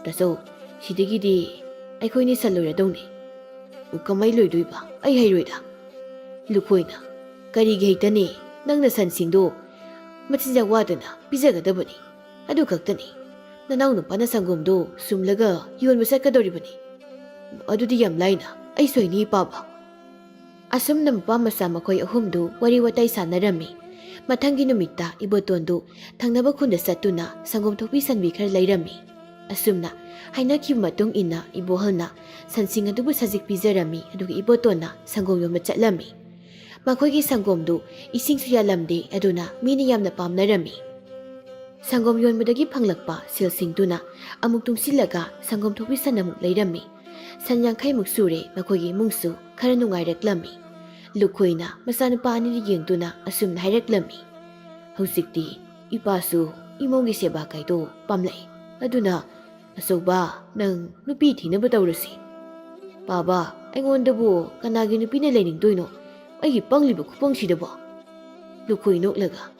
"ꯇꯥꯆꯧ, ꯁꯤꯗꯒꯤꯗꯤ ꯑꯩꯈꯣꯏꯅꯤ ꯁꯟ ꯂꯣꯏꯔꯗꯧꯅꯤ꯫" "ꯎ, ꯀꯃꯥꯏ ꯂꯣꯏꯗꯣꯏꯕ? ꯑꯩ ꯍꯩꯔꯣꯏꯗ꯫" ꯂꯨꯈꯣꯏꯅ, "ꯀꯔꯤꯒꯤ ꯍꯩꯇꯅꯤ? ꯅꯪꯅ ꯁꯟꯁꯤꯡꯗꯣ ꯃꯆꯤꯟꯖꯥꯛ ꯋꯥꯠꯇꯅ ꯄꯤꯖꯒꯗꯕꯅꯤ꯫ ꯑꯗꯨ ꯈꯛꯇꯅꯤ꯫ ꯅꯅꯥꯎ ꯅꯨꯄꯥꯅ ꯁꯪꯒꯣꯝꯗꯣ ꯁꯨꯝꯂꯒ ꯌꯣꯟꯕ ꯆꯠꯀꯗꯧꯔꯤꯕꯅꯤ꯫ ꯑꯗꯨꯗꯤ ꯌꯥꯝ ꯂꯥꯏꯅ ꯑꯩꯁꯨ ꯍꯩꯅꯤ ꯄꯥꯕ꯫" ꯑꯁꯨꯝꯅ ꯃꯄꯥ ꯃꯆꯥ ꯃꯈꯣꯏ ꯑꯍꯨꯝꯗꯨ ꯋꯥꯔꯤ ꯋꯥꯇꯥꯏ ꯁꯥꯟꯅꯔꯝꯃꯤ꯫ ꯃꯊꯪꯒꯤ ꯅꯨꯃꯤꯠꯇ ꯏꯕꯣꯇꯣꯟꯗꯨ ꯊꯪꯅꯕ ꯈꯨꯟꯗ ꯆꯠꯇꯨꯅ ꯁꯪꯒꯣꯝ ꯊꯣꯛꯄꯤ ꯁꯟꯕꯤ ꯈꯔ ꯂꯩꯔꯝꯃꯤ꯫ ꯑꯁꯨꯝꯅ ꯍꯥꯏꯅꯈꯤꯕ ꯃꯇꯨꯡ ꯏꯟꯅ ꯏꯕꯣꯍꯜꯅ ꯁꯟꯁꯤꯡ ꯑꯗꯨꯕꯨ ꯁꯖꯤꯛ ꯄꯤꯖꯔꯝꯃꯤ, ꯑꯗꯨꯒ ꯏꯕꯣꯇꯣꯟꯅ ꯁꯪꯒꯣꯝ ꯌꯣꯟꯕ ꯆꯠꯂꯝꯃꯤ꯫ ꯃꯈꯣꯏꯒꯤ ꯁꯪꯒꯣꯝꯗꯨ ꯏꯁꯤꯡꯁꯨ ꯌꯥꯜꯂꯝꯗꯦ, ꯑꯗꯨꯅ ꯃꯤꯅ ꯌꯥꯝꯅ ꯄꯥꯝꯅꯔꯝꯃꯤ꯫ ꯁꯪꯒꯣꯝ ꯌꯣꯟꯕꯗꯒꯤ ꯐꯪꯂꯛꯄ ꯁꯦꯜꯁꯤꯡꯗꯨꯅ ꯑꯃꯨꯛ ꯇꯨꯡꯁꯤꯜꯂꯒ ꯁꯪꯒꯣꯝ ꯊꯣꯛꯄꯤ ꯁꯟ ꯑꯃꯨꯛ ꯂꯩꯔꯝꯃꯤ꯫ ꯁꯟ ꯌꯥꯡꯈꯩꯃꯨꯛ ꯁꯨꯔꯦ꯫ ꯃꯈꯣꯏꯒꯤ ꯏꯃꯨꯡꯁꯨ ꯈꯔ ꯅꯨꯡꯉꯥꯏꯔꯛꯂꯝꯃꯤ꯫ ꯂꯨꯈꯣꯏꯅ ꯃꯆꯥꯅꯨꯄꯥ ꯑꯅꯤꯗ ꯌꯦꯡꯗꯨꯅ ꯑꯁꯨꯝꯅ ꯍꯥꯏꯔꯛꯂꯝꯃꯤ, "ꯍꯧꯖꯤꯛꯇꯤ ꯏꯄꯥꯁꯨ ꯏꯃꯨꯡꯒꯤ ꯁꯦꯕꯥ ꯀꯥꯏꯗꯣ ꯄꯥꯝꯂꯛꯏ꯫ ꯑꯗꯨꯅ ꯑꯆꯧꯕ, ꯅꯪ ꯅꯨꯄꯤ ꯊꯤꯅꯕ ꯇꯧꯔꯁꯤ꯫" "ꯄꯥꯕ, ꯑꯩꯉꯣꯟꯗꯕꯨ ꯀꯅꯥꯒꯤ ꯅꯨꯄꯤꯅ ꯂꯩꯅꯤꯡꯗꯣꯏꯅꯣ? ꯑꯩꯒꯤ ꯄꯪꯂꯤꯕ ꯈꯨꯄꯪꯁꯤꯗꯕꯣ?" ꯂꯨꯈꯣꯏ ꯅꯣꯛꯂꯒ,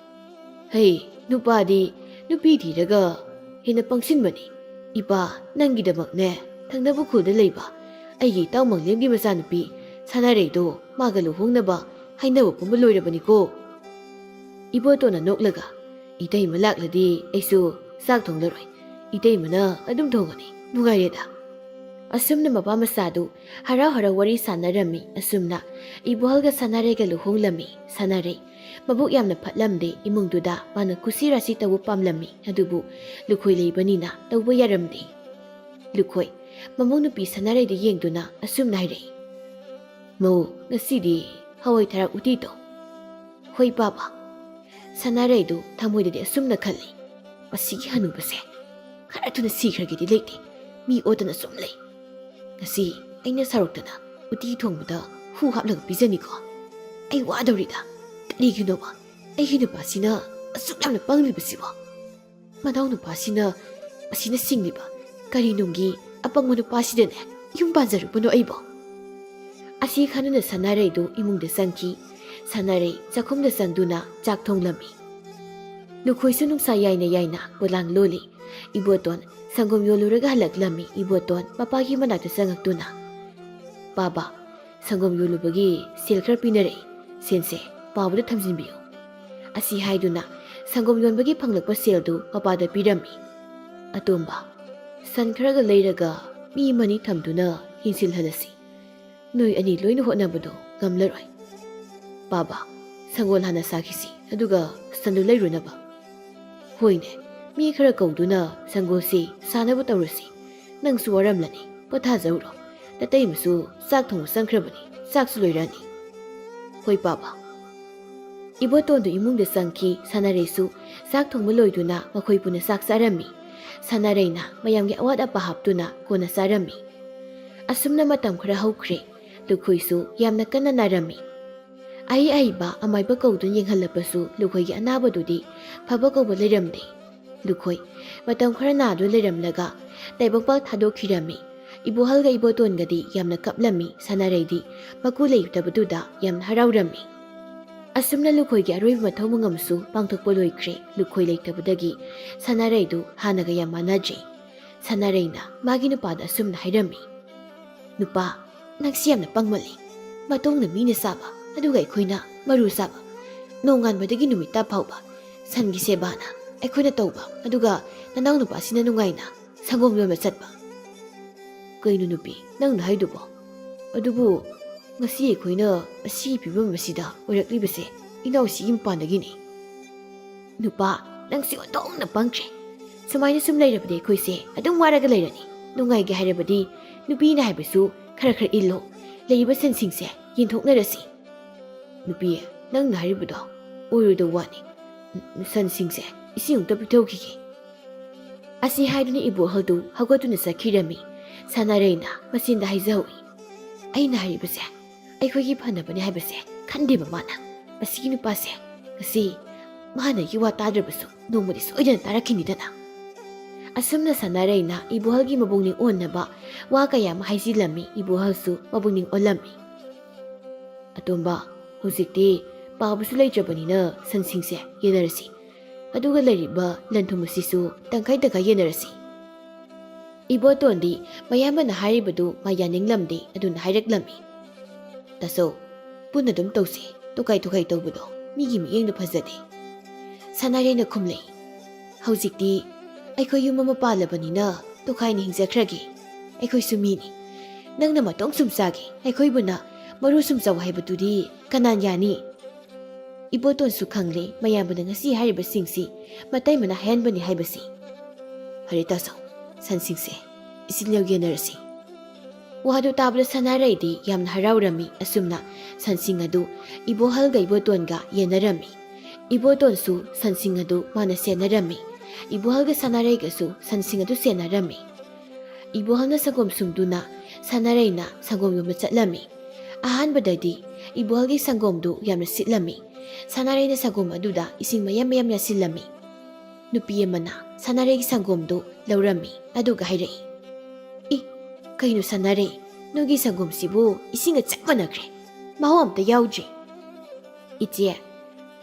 "ꯍꯩ, ꯅꯨꯄꯥꯗꯤ ꯅꯨꯄꯤ ꯊꯤꯔꯒ ꯍꯦꯟꯅ ꯄꯪꯁꯤꯟꯕꯅꯤ꯫ ꯏꯄꯥ, ꯅꯪꯒꯤꯗꯃꯛꯅꯦ, ꯊꯪꯅꯕ ꯈꯨꯜꯗ ꯂꯩꯕ ꯑꯩꯒꯤ ꯏꯇꯥꯎ ꯃꯪꯂꯦꯝꯒꯤ ꯃꯆꯥꯅꯨꯄꯤ ꯁꯅꯥꯔꯩꯗꯣ ꯃꯥꯒ ꯂꯨꯍꯣꯡꯅꯕ ꯍꯥꯏꯅꯕ ꯄꯨꯝꯕ ꯂꯣꯏꯔꯕꯅꯤꯀꯣ꯫" ꯏꯕꯣꯇꯣꯟꯅ ꯅꯣꯛꯂꯒ, "ꯏꯇꯩꯃ ꯂꯥꯛꯂꯗꯤ ꯑꯩꯁꯨ ꯆꯥꯛ ꯊꯣꯡꯂꯔꯣꯏ꯫ ꯏꯇꯩꯃꯅ ꯑꯗꯨꯝ ꯊꯣꯡꯒꯅꯤ꯫ ꯅꯨꯡꯉꯥꯏꯔꯦꯗ꯫" ꯑꯁꯨꯝꯅ ꯃꯄꯥ ꯃꯆꯥꯗꯨ ꯍꯔꯥꯎ ꯍꯔꯥꯎ ꯋꯥꯔꯤ ꯁꯥꯟꯅꯔꯝꯃꯤ꯫ ꯑꯁꯨꯝꯅ ꯏꯕꯣꯍꯜꯒ ꯁꯅꯥꯔꯩꯒ ꯂꯨꯍꯣꯡꯂꯝꯃꯤ꯫ ꯁꯅꯥꯔꯩ ꯃꯕꯨꯛ ꯌꯥꯝꯅ ꯐꯠꯂꯝꯗꯦ꯫ ꯏꯃꯨꯡꯗꯨꯗ ꯃꯥꯅ ꯀꯨꯁꯤ ꯔꯥꯁꯤ ꯇꯧꯕ ꯄꯥꯝꯂꯝꯃꯤ꯫ ꯑꯗꯨꯕꯨ ꯂꯨꯈꯣꯏ ꯂꯩꯕꯅꯤꯅ ꯇꯧꯕ ꯌꯥꯔꯝꯗꯦ꯫ ꯂꯨꯈꯣꯏ ꯃꯃꯧ ꯅꯨꯄꯤ ꯁꯅꯥꯔꯩꯗ ꯌꯦꯡꯗꯨꯅ ꯑꯁꯨꯝꯅ ꯍꯥꯏꯔꯛꯏ, "ꯃꯧ, ꯉꯁꯤꯗꯤ ꯍꯋꯥꯏ ꯊꯔꯥꯛ ꯎꯇꯤ ꯇꯧ"꯫ "ꯍꯣꯏ ꯄꯥꯕ"꯫ ꯁꯅꯥꯔꯩꯗꯨ ꯊꯃꯣꯏꯗꯗꯤ ꯑꯁꯨꯝꯅ ꯈꯜꯂꯤ, "ꯃꯁꯤꯒꯤ ꯍꯅꯨꯕꯁꯦ ꯈꯔ ꯊꯨꯅ ꯁꯤꯈ꯭ꯔꯒꯦꯗꯤ ꯂꯩꯇꯦ, ꯃꯤ ꯑꯣꯠꯇꯅ ꯁꯨꯝ ꯂꯩ꯫ ꯉꯁꯤ ꯑꯩꯅ ꯁꯥꯎꯔꯛꯇꯅ ꯎꯇꯤ ꯊꯣꯡꯕꯗ ꯍꯨ ꯍꯥꯞꯂꯒ ꯄꯤꯖꯅꯤꯀꯣ꯫ ꯑꯩ ꯋꯥꯗꯧꯔꯤꯗ꯫ ꯀꯔꯤꯒꯤꯅꯣꯕ ꯑꯩꯒꯤ ꯅꯨꯄꯥꯁꯤꯅ ꯑꯁꯨꯛ ꯌꯥꯝꯅ ꯄꯪꯂꯤꯕꯁꯤꯕꯣ? ꯃꯅꯥꯎ ꯅꯨꯄꯥꯁꯤꯅ ꯑꯁꯤꯅ ꯁꯤꯡꯂꯤꯕ ꯀꯔꯤ ꯅꯨꯡꯒꯤ ꯑꯄꯪꯕ ꯅꯨꯄꯥꯁꯤꯗꯅꯦ ꯌꯨꯝ ꯄꯥꯟꯖꯔꯨꯕꯅꯣ ꯑꯩꯕꯣ?" ꯑꯁꯤ ꯈꯟꯗꯨꯅ ꯁꯅꯥꯔꯩꯗꯨ ꯏꯃꯨꯡꯗ ꯆꯪꯈꯤ꯫ ꯁꯅꯥꯔꯩ ꯆꯥꯛꯈꯨꯝꯗ ꯆꯪꯗꯨꯅ ꯆꯥꯛ ꯊꯣꯡꯂꯝꯃꯤ꯫ ꯂꯨꯈꯣꯏꯁꯨ ꯅꯨꯡꯁꯥ ꯌꯥꯏꯅ ꯌꯥꯏꯅ ꯄꯣꯂꯥꯡ ꯂꯣꯜꯂꯤ꯫ ꯏꯕꯣꯇꯣꯟ ꯁꯪꯒꯣꯝ ꯌꯣꯜꯂꯨꯔꯒ ꯍꯜꯂꯛꯂꯝꯃꯤ꯫ ꯏꯕꯣꯇꯣꯟ ꯃꯄꯥꯒꯤ ꯃꯅꯥꯛꯇ ꯆꯪꯉꯛꯇꯨꯅ, "ꯄꯥꯕ, ꯁꯪꯒꯣꯝ ꯌꯣꯜꯂꯨꯕꯒꯤ ꯁꯦꯜ ꯈꯔ ꯄꯤꯅꯔꯛꯏ꯫ ꯁꯦꯟꯁꯦ ꯄꯥꯕꯗ ꯊꯝꯖꯤꯟꯕꯤꯌꯨ"꯫ ꯑꯁꯤ ꯍꯥꯏꯗꯨꯅ ꯁꯪꯒꯣꯝ ꯌꯣꯟꯕꯒꯤ ꯐꯪꯂꯛꯄ ꯁꯦꯜꯗꯨ ꯃꯄꯥꯗ ꯄꯤꯔꯝꯃꯤ꯫ "ꯑꯇꯣꯝꯕ, ꯁꯟ ꯈꯔꯒ ꯂꯩꯔꯒ ꯃꯤ ꯑꯃꯅꯤ ꯊꯝꯗꯨꯅ ꯌꯦꯡꯁꯤꯜꯍꯜꯂꯁꯤ꯫ ꯅꯣꯏ ꯑꯅꯤ ꯂꯣꯏꯅ ꯍꯣꯠꯅꯕꯗꯣ ꯉꯝꯂꯔꯣꯏ꯫ ꯄꯥꯕ, ꯁꯪꯒꯣꯜ ꯍꯥꯟꯅ ꯁꯥꯈꯤꯁꯤ, ꯑꯗꯨꯒ ꯁꯟꯗꯨ ꯂꯩꯔꯨꯅꯕ"꯫ "ꯍꯣꯏꯅꯦ, ꯃꯤ ꯈꯔ ꯀꯧꯗꯨꯅ ꯁꯪꯒꯣꯜꯁꯤ ꯁꯥꯅꯕ ꯇꯧꯔꯁꯤ꯫ ꯅꯪꯁꯨ ꯋꯥꯔꯝꯂꯅꯤ, ꯄꯣꯊꯥꯖꯧꯔꯣ꯫ ꯅꯇꯩꯃꯁꯨ ꯆꯥꯛ ꯊꯣꯡꯕ ꯆꯪꯈ꯭ꯔꯕꯅꯤ, ꯆꯥꯛꯁꯨ ꯂꯣꯏꯔꯛꯑꯅꯤ"꯫ "ꯍꯣꯏ ꯄꯥꯕ"꯫ ꯏꯕꯣꯇꯣꯟꯗꯨ ꯏꯃꯨꯡꯗ ꯆꯪꯈꯤ꯫ ꯁꯅꯥꯔꯩꯁꯨ ꯆꯥꯛ ꯊꯣꯡꯕ ꯂꯣꯏꯗꯨꯅ ꯃꯈꯣꯏ ꯄꯨꯟꯅ ꯆꯥꯛ ꯆꯥꯔꯝꯃꯤ꯫ ꯁꯅꯥꯔꯩꯅ ꯃꯌꯥꯝꯒꯤ ꯑꯋꯥꯠ ꯑꯄꯥ ꯍꯥꯞꯇꯨꯅ ꯀꯣꯟꯅ ꯆꯥꯔꯝꯃꯤ꯫ ꯑꯁꯨꯝꯅ ꯃꯇꯝ ꯈꯔ ꯍꯧꯈ꯭ꯔꯦ꯫ ꯂꯨꯈꯣꯏꯁꯨ ꯌꯥꯝꯅ ꯀꯟꯅ ꯅꯥꯔꯝꯃꯤ꯫ ꯑꯍꯩ ꯑꯍꯩꯕ ꯑꯃꯥꯏꯕ ꯀꯧꯗꯨꯅ ꯌꯦꯡꯍꯜꯂꯕꯁꯨ ꯂꯨꯈꯣꯏꯒꯤ ꯑꯅꯥꯕꯗꯨꯗꯤ ꯐꯕ ꯀꯧꯕ ꯂꯩꯔꯝꯗꯦ꯫ ꯂꯨꯈꯣꯏ ꯃꯇꯝ ꯈꯔ ꯅꯥꯗꯨꯅ ꯂꯩꯔꯝꯂꯒ ꯇꯥꯏꯕꯪꯄꯥꯟ ꯊꯥꯗꯣꯛꯈꯤꯔꯝꯃꯤ꯫ ꯏꯕꯣꯍꯜꯒ ꯏꯕꯣꯇꯣꯟꯒꯗꯤ ꯌꯥꯝꯅ ꯀꯞꯂꯝꯃꯤ꯫ ꯁꯅꯥꯔꯩꯗꯤ ꯃꯀꯨ ꯂꯩꯇꯕꯗꯨꯗ ꯌꯥꯝꯅ ꯍꯔꯥꯎꯔꯝꯃꯤ꯫ ꯑꯁꯨꯝꯅ ꯂꯨꯈꯣꯏꯒꯤ ꯑꯔꯣꯏꯕ ꯃꯊꯧ ꯃꯉꯝꯁꯨ ꯄꯥꯡꯊꯣꯛꯄ ꯂꯣꯏꯈ꯭ꯔꯦ꯫ ꯂꯨꯈꯣꯏ ꯂꯩꯇꯕꯗꯒꯤ ꯁꯅꯥꯔꯩꯗꯨ ꯍꯥꯟꯅꯒ ꯌꯥꯝ ꯃꯥꯟꯅꯗ꯭ꯔꯦ꯫ ꯁꯅꯥꯔꯩꯅ ꯃꯥꯒꯤ ꯅꯨꯄꯥꯗ ꯑꯁꯨꯝꯅ ꯍꯥꯏꯔꯝꯃꯤ, "ꯅꯨꯄꯥ, ꯅꯪꯁꯤ ꯌꯥꯝꯅ ꯄꯪꯃꯜꯂꯤ꯫ ꯃꯇꯣꯡꯅ ꯃꯤꯅ ꯆꯥꯕ, ꯑꯗꯨꯒ ꯑꯩꯈꯣꯏꯅ ꯃꯔꯨ ꯆꯥꯕ꯫ ꯅꯣꯡꯉꯥꯟꯕꯗꯒꯤ ꯅꯨꯃꯤꯠ ꯇꯥ ꯐꯥꯎꯕ ꯁꯟꯒꯤ ꯁꯦꯕꯥꯅ ꯑꯩꯈꯣꯏꯅ ꯇꯧꯕ, ꯑꯗꯨꯒ ꯅꯅꯥꯎ ꯅꯨꯄꯥꯁꯤꯅ ꯅꯨꯡꯉꯥꯏꯅ ꯁꯪꯒꯣꯝ ꯌꯣꯟꯕ ꯆꯠꯄ"꯫ "ꯀꯩꯅꯣ ꯅꯨꯄꯤ, ꯅꯪꯅ ꯍꯥꯏꯗꯨꯕꯣ? ꯑꯗꯨꯕꯨ ꯉꯁꯤ ꯑꯩꯈꯣꯏꯅ ꯑꯁꯤꯒꯤ ꯐꯤꯕꯝ ꯑꯁꯤꯗ ꯑꯣꯏꯔꯛꯂꯤꯕꯁꯦ ꯏꯅꯥꯎꯁꯤꯒꯤ ꯃꯄꯥꯟꯗꯒꯤꯅꯤ꯫" "ꯅꯨꯄꯥ, ꯅꯪꯁꯤ ꯑꯣꯟꯊꯣꯛꯅ ꯄꯪꯈ꯭ꯔꯦ꯫ ꯁꯨꯃꯥꯏꯅ ꯁꯨꯝ ꯂꯩꯔꯕꯗꯤ ꯑꯩꯈꯣꯏꯁꯦ ꯑꯗꯨꯝ ꯋꯥꯔꯒ ꯂꯩꯔꯅꯤ꯫ ꯅꯨꯡꯉꯥꯏꯒꯦ ꯍꯥꯏꯔꯕꯗꯤ ꯅꯨꯄꯤꯅ ꯍꯥꯏꯕꯁꯨ ꯈꯔ ꯈꯔ ꯏꯜꯂꯣ꯫ ꯂꯩꯔꯤꯕ ꯁꯟꯁꯤꯡꯁꯦ ꯌꯦꯟꯊꯣꯛꯅꯔꯁꯤ꯫" "ꯅꯨꯄꯤ, ꯅꯪꯅ ꯍꯥꯏꯔꯤꯕꯗꯣ ꯑꯣꯏꯔꯣꯏꯗꯧꯕ ꯋꯥꯅꯤ꯫ ꯁꯟꯁꯤꯡꯁꯦ ꯏꯁꯤꯡ ꯑꯝꯇ ꯄꯤꯊꯣꯛꯈꯤꯒꯦ꯫" ꯑꯁꯤ ꯍꯥꯏꯗꯨꯅ ꯏꯕꯣꯍꯜꯗꯨ ꯍꯧꯒꯠꯇꯨꯅ ꯆꯠꯈꯤꯔꯝꯃꯤ꯫ ꯁꯅꯥꯔꯩꯅ ꯃꯆꯤꯟꯗ ꯍꯥꯏꯖꯍꯧꯏ, "ꯑꯩꯅ ꯍꯥꯏꯔꯤꯕꯁꯦ ꯑꯩꯈꯣꯏꯒꯤ ꯐꯅꯕꯅꯦ ꯍꯥꯏꯕꯁꯦ ꯈꯟꯗꯦꯕ ꯃꯥꯅ꯫ ꯃꯁꯤꯒꯤ ꯅꯨꯄꯥꯁꯦ ꯉꯁꯤ ꯃꯥꯅ ꯑꯩꯒꯤ ꯋꯥ ꯇꯥꯗ꯭ꯔꯕꯁꯨ ꯅꯣꯡꯃꯗꯤ ꯁꯣꯏꯗꯅ ꯇꯥꯔꯛꯈꯤꯅꯤꯗꯅ꯫" ꯑꯁꯨꯝꯅ ꯁꯅꯥꯔꯩꯅ ꯏꯕꯣꯍꯜꯒꯤ ꯃꯕꯨꯛꯅꯤꯡ ꯑꯣꯟꯅꯕ ꯋꯥ ꯀꯌꯥ ꯑꯃ ꯍꯥꯏꯖꯤꯜꯂꯝꯃꯤ꯫ ꯏꯕꯣꯍꯜꯁꯨ ꯃꯕꯨꯛꯅꯤꯡ ꯑꯣꯜꯂꯝꯃꯤ꯫ "ꯑꯇꯣꯝꯕ, ꯍꯧꯖꯤꯛꯇꯤ ꯄꯥꯕꯁꯨ ꯂꯩꯇ꯭ꯔꯕꯅꯤꯅ ꯁꯟꯁꯤꯡꯁꯦ ꯌꯦꯟꯅꯔꯁꯤ꯫ ꯑꯗꯨꯒ ꯂꯩꯔꯤꯕ ꯂꯟ ꯊꯨꯝ ꯑꯁꯤꯁꯨ ꯇꯪꯈꯥꯏ ꯇꯪꯈꯥꯏ ꯌꯦꯟꯅꯔꯁꯤ꯫" ꯏꯕꯣꯇꯣꯟꯗꯤ ꯃꯌꯥꯝꯕꯅ ꯍꯥꯏꯔꯤꯕꯗꯨ ꯃꯥ ꯌꯥꯅꯤꯡꯂꯝꯗꯦ, ꯑꯗꯨꯅ ꯍꯥꯏꯔꯛꯂꯝꯃꯤ, "ꯇꯥꯆꯧ, ꯄꯨꯟꯅ ꯑꯗꯨꯝ ꯇꯧꯁꯤ꯫ ꯇꯣꯈꯥꯏ ꯇꯣꯈꯥꯏ ꯇꯧꯕꯗꯣ ꯃꯤꯒꯤ ꯃꯤꯠꯌꯦꯡꯗ ꯐꯖꯗꯦ꯫" ꯁꯅꯥꯔꯩꯅ ꯈꯨꯝꯂꯛꯏ, "ꯍꯧꯖꯤꯛꯇꯤ ꯑꯩꯈꯣꯏ ꯌꯨꯝ ꯑꯃ ꯄꯥꯜꯂꯕꯅꯤꯅ ꯇꯣꯈꯥꯏꯅ ꯍꯤꯡꯖꯈ꯭ꯔꯒꯦ꯫ ꯑꯩꯈꯣꯏꯁꯨ ꯃꯤꯅꯤ꯫ ꯅꯪꯅ ꯃꯇꯣꯡ ꯁꯨꯝ ꯆꯥꯒꯦ, ꯑꯩꯈꯣꯏꯕꯨꯅ ꯃꯔꯨ ꯁꯨꯝ ꯆꯥꯎ ꯍꯥꯏꯕꯗꯨꯗꯤ ꯀꯅꯥꯅ ꯌꯥꯅꯤ?" ꯏꯕꯣꯇꯣꯟꯁꯨ ꯈꯪꯂꯦ ꯃꯌꯥꯝꯕꯅ ꯉꯁꯤ ꯍꯥꯏꯔꯤꯕꯁꯤꯡꯁꯤ ꯃꯇꯩꯃꯅ ꯍꯥꯏꯍꯟꯕꯅꯤ ꯍꯥꯏꯕꯁꯤ꯫ "ꯐꯔꯦ ꯇꯥꯆꯧ, ꯁꯟꯁꯤꯡꯁꯦ ꯏꯆꯤꯜ ꯏꯅꯥꯎ ꯌꯦꯟꯅꯔꯁꯤ꯫" ꯋꯥꯗꯨ ꯇꯥꯕꯗ ꯁꯅꯥꯔꯩꯗꯤ ꯌꯥꯝꯅ ꯍꯔꯥꯎꯔꯝꯃꯤ꯫ ꯑꯁꯨꯝꯅ ꯁꯟꯁꯤꯡ ꯑꯗꯨ ꯏꯕꯣꯍꯜꯒ ꯏꯕꯣꯇꯣꯟꯒ ꯌꯦꯟꯅꯔꯝꯃꯤ꯫ ꯏꯕꯣꯇꯣꯟꯁꯨ ꯁꯟꯁꯤꯡ ꯑꯗꯨ ꯃꯥꯅ ꯁꯦꯟꯅꯔꯝꯃꯤ꯫ ꯏꯕꯣꯍꯜꯒ ꯁꯅꯥꯔꯩꯒꯁꯨ ꯁꯟꯁꯤꯡ ꯑꯗꯨ ꯁꯦꯟꯅꯔꯝꯃꯤ꯫ ꯏꯕꯣꯍꯜꯅ ꯁꯪꯒꯣꯝ ꯁꯨꯝꯗꯨꯅ ꯁꯅꯥꯔꯩꯅ ꯁꯪꯒꯣꯝ ꯌꯣꯟꯕ ꯆꯠꯂꯝꯃꯤ꯫ ꯑꯍꯥꯟꯕꯗꯗꯤ ꯏꯕꯣꯍꯜꯒꯤ ꯁꯪꯒꯣꯝꯗꯨ ꯌꯥꯝꯅ ꯁꯤꯠꯂꯝꯃꯤ꯫ ꯁꯅꯥꯔꯩꯅ ꯁꯪꯒꯣꯝ ꯑꯗꯨꯗ ꯏꯁꯤꯡ ꯃꯌꯥꯝ ꯃꯌꯥꯝ ꯌꯥꯁꯤꯜꯂꯝꯃꯤ꯫ ꯅꯨꯄꯤ ꯑꯃꯅ ꯁꯅꯥꯔꯩꯒꯤ ꯁꯪꯒꯣꯝꯗꯨ ꯂꯧꯔꯝꯃꯤ, ꯑꯗꯨꯒ ꯍꯥꯏꯔꯛꯏ, "ꯏ, ꯀꯩꯅꯣ ꯁꯅꯥꯔꯩ, ꯅꯣꯏꯒꯤ ꯁꯪꯒꯣꯝꯁꯤꯕꯨ ꯏꯁꯤꯡꯒ ꯆꯞ ꯃꯥꯟꯅꯈ꯭ꯔꯦ꯫ ꯃꯍꯥꯎ ꯑꯝꯇ ꯌꯥꯎꯗ꯭ꯔꯦ꯫" "ꯏꯆꯦ,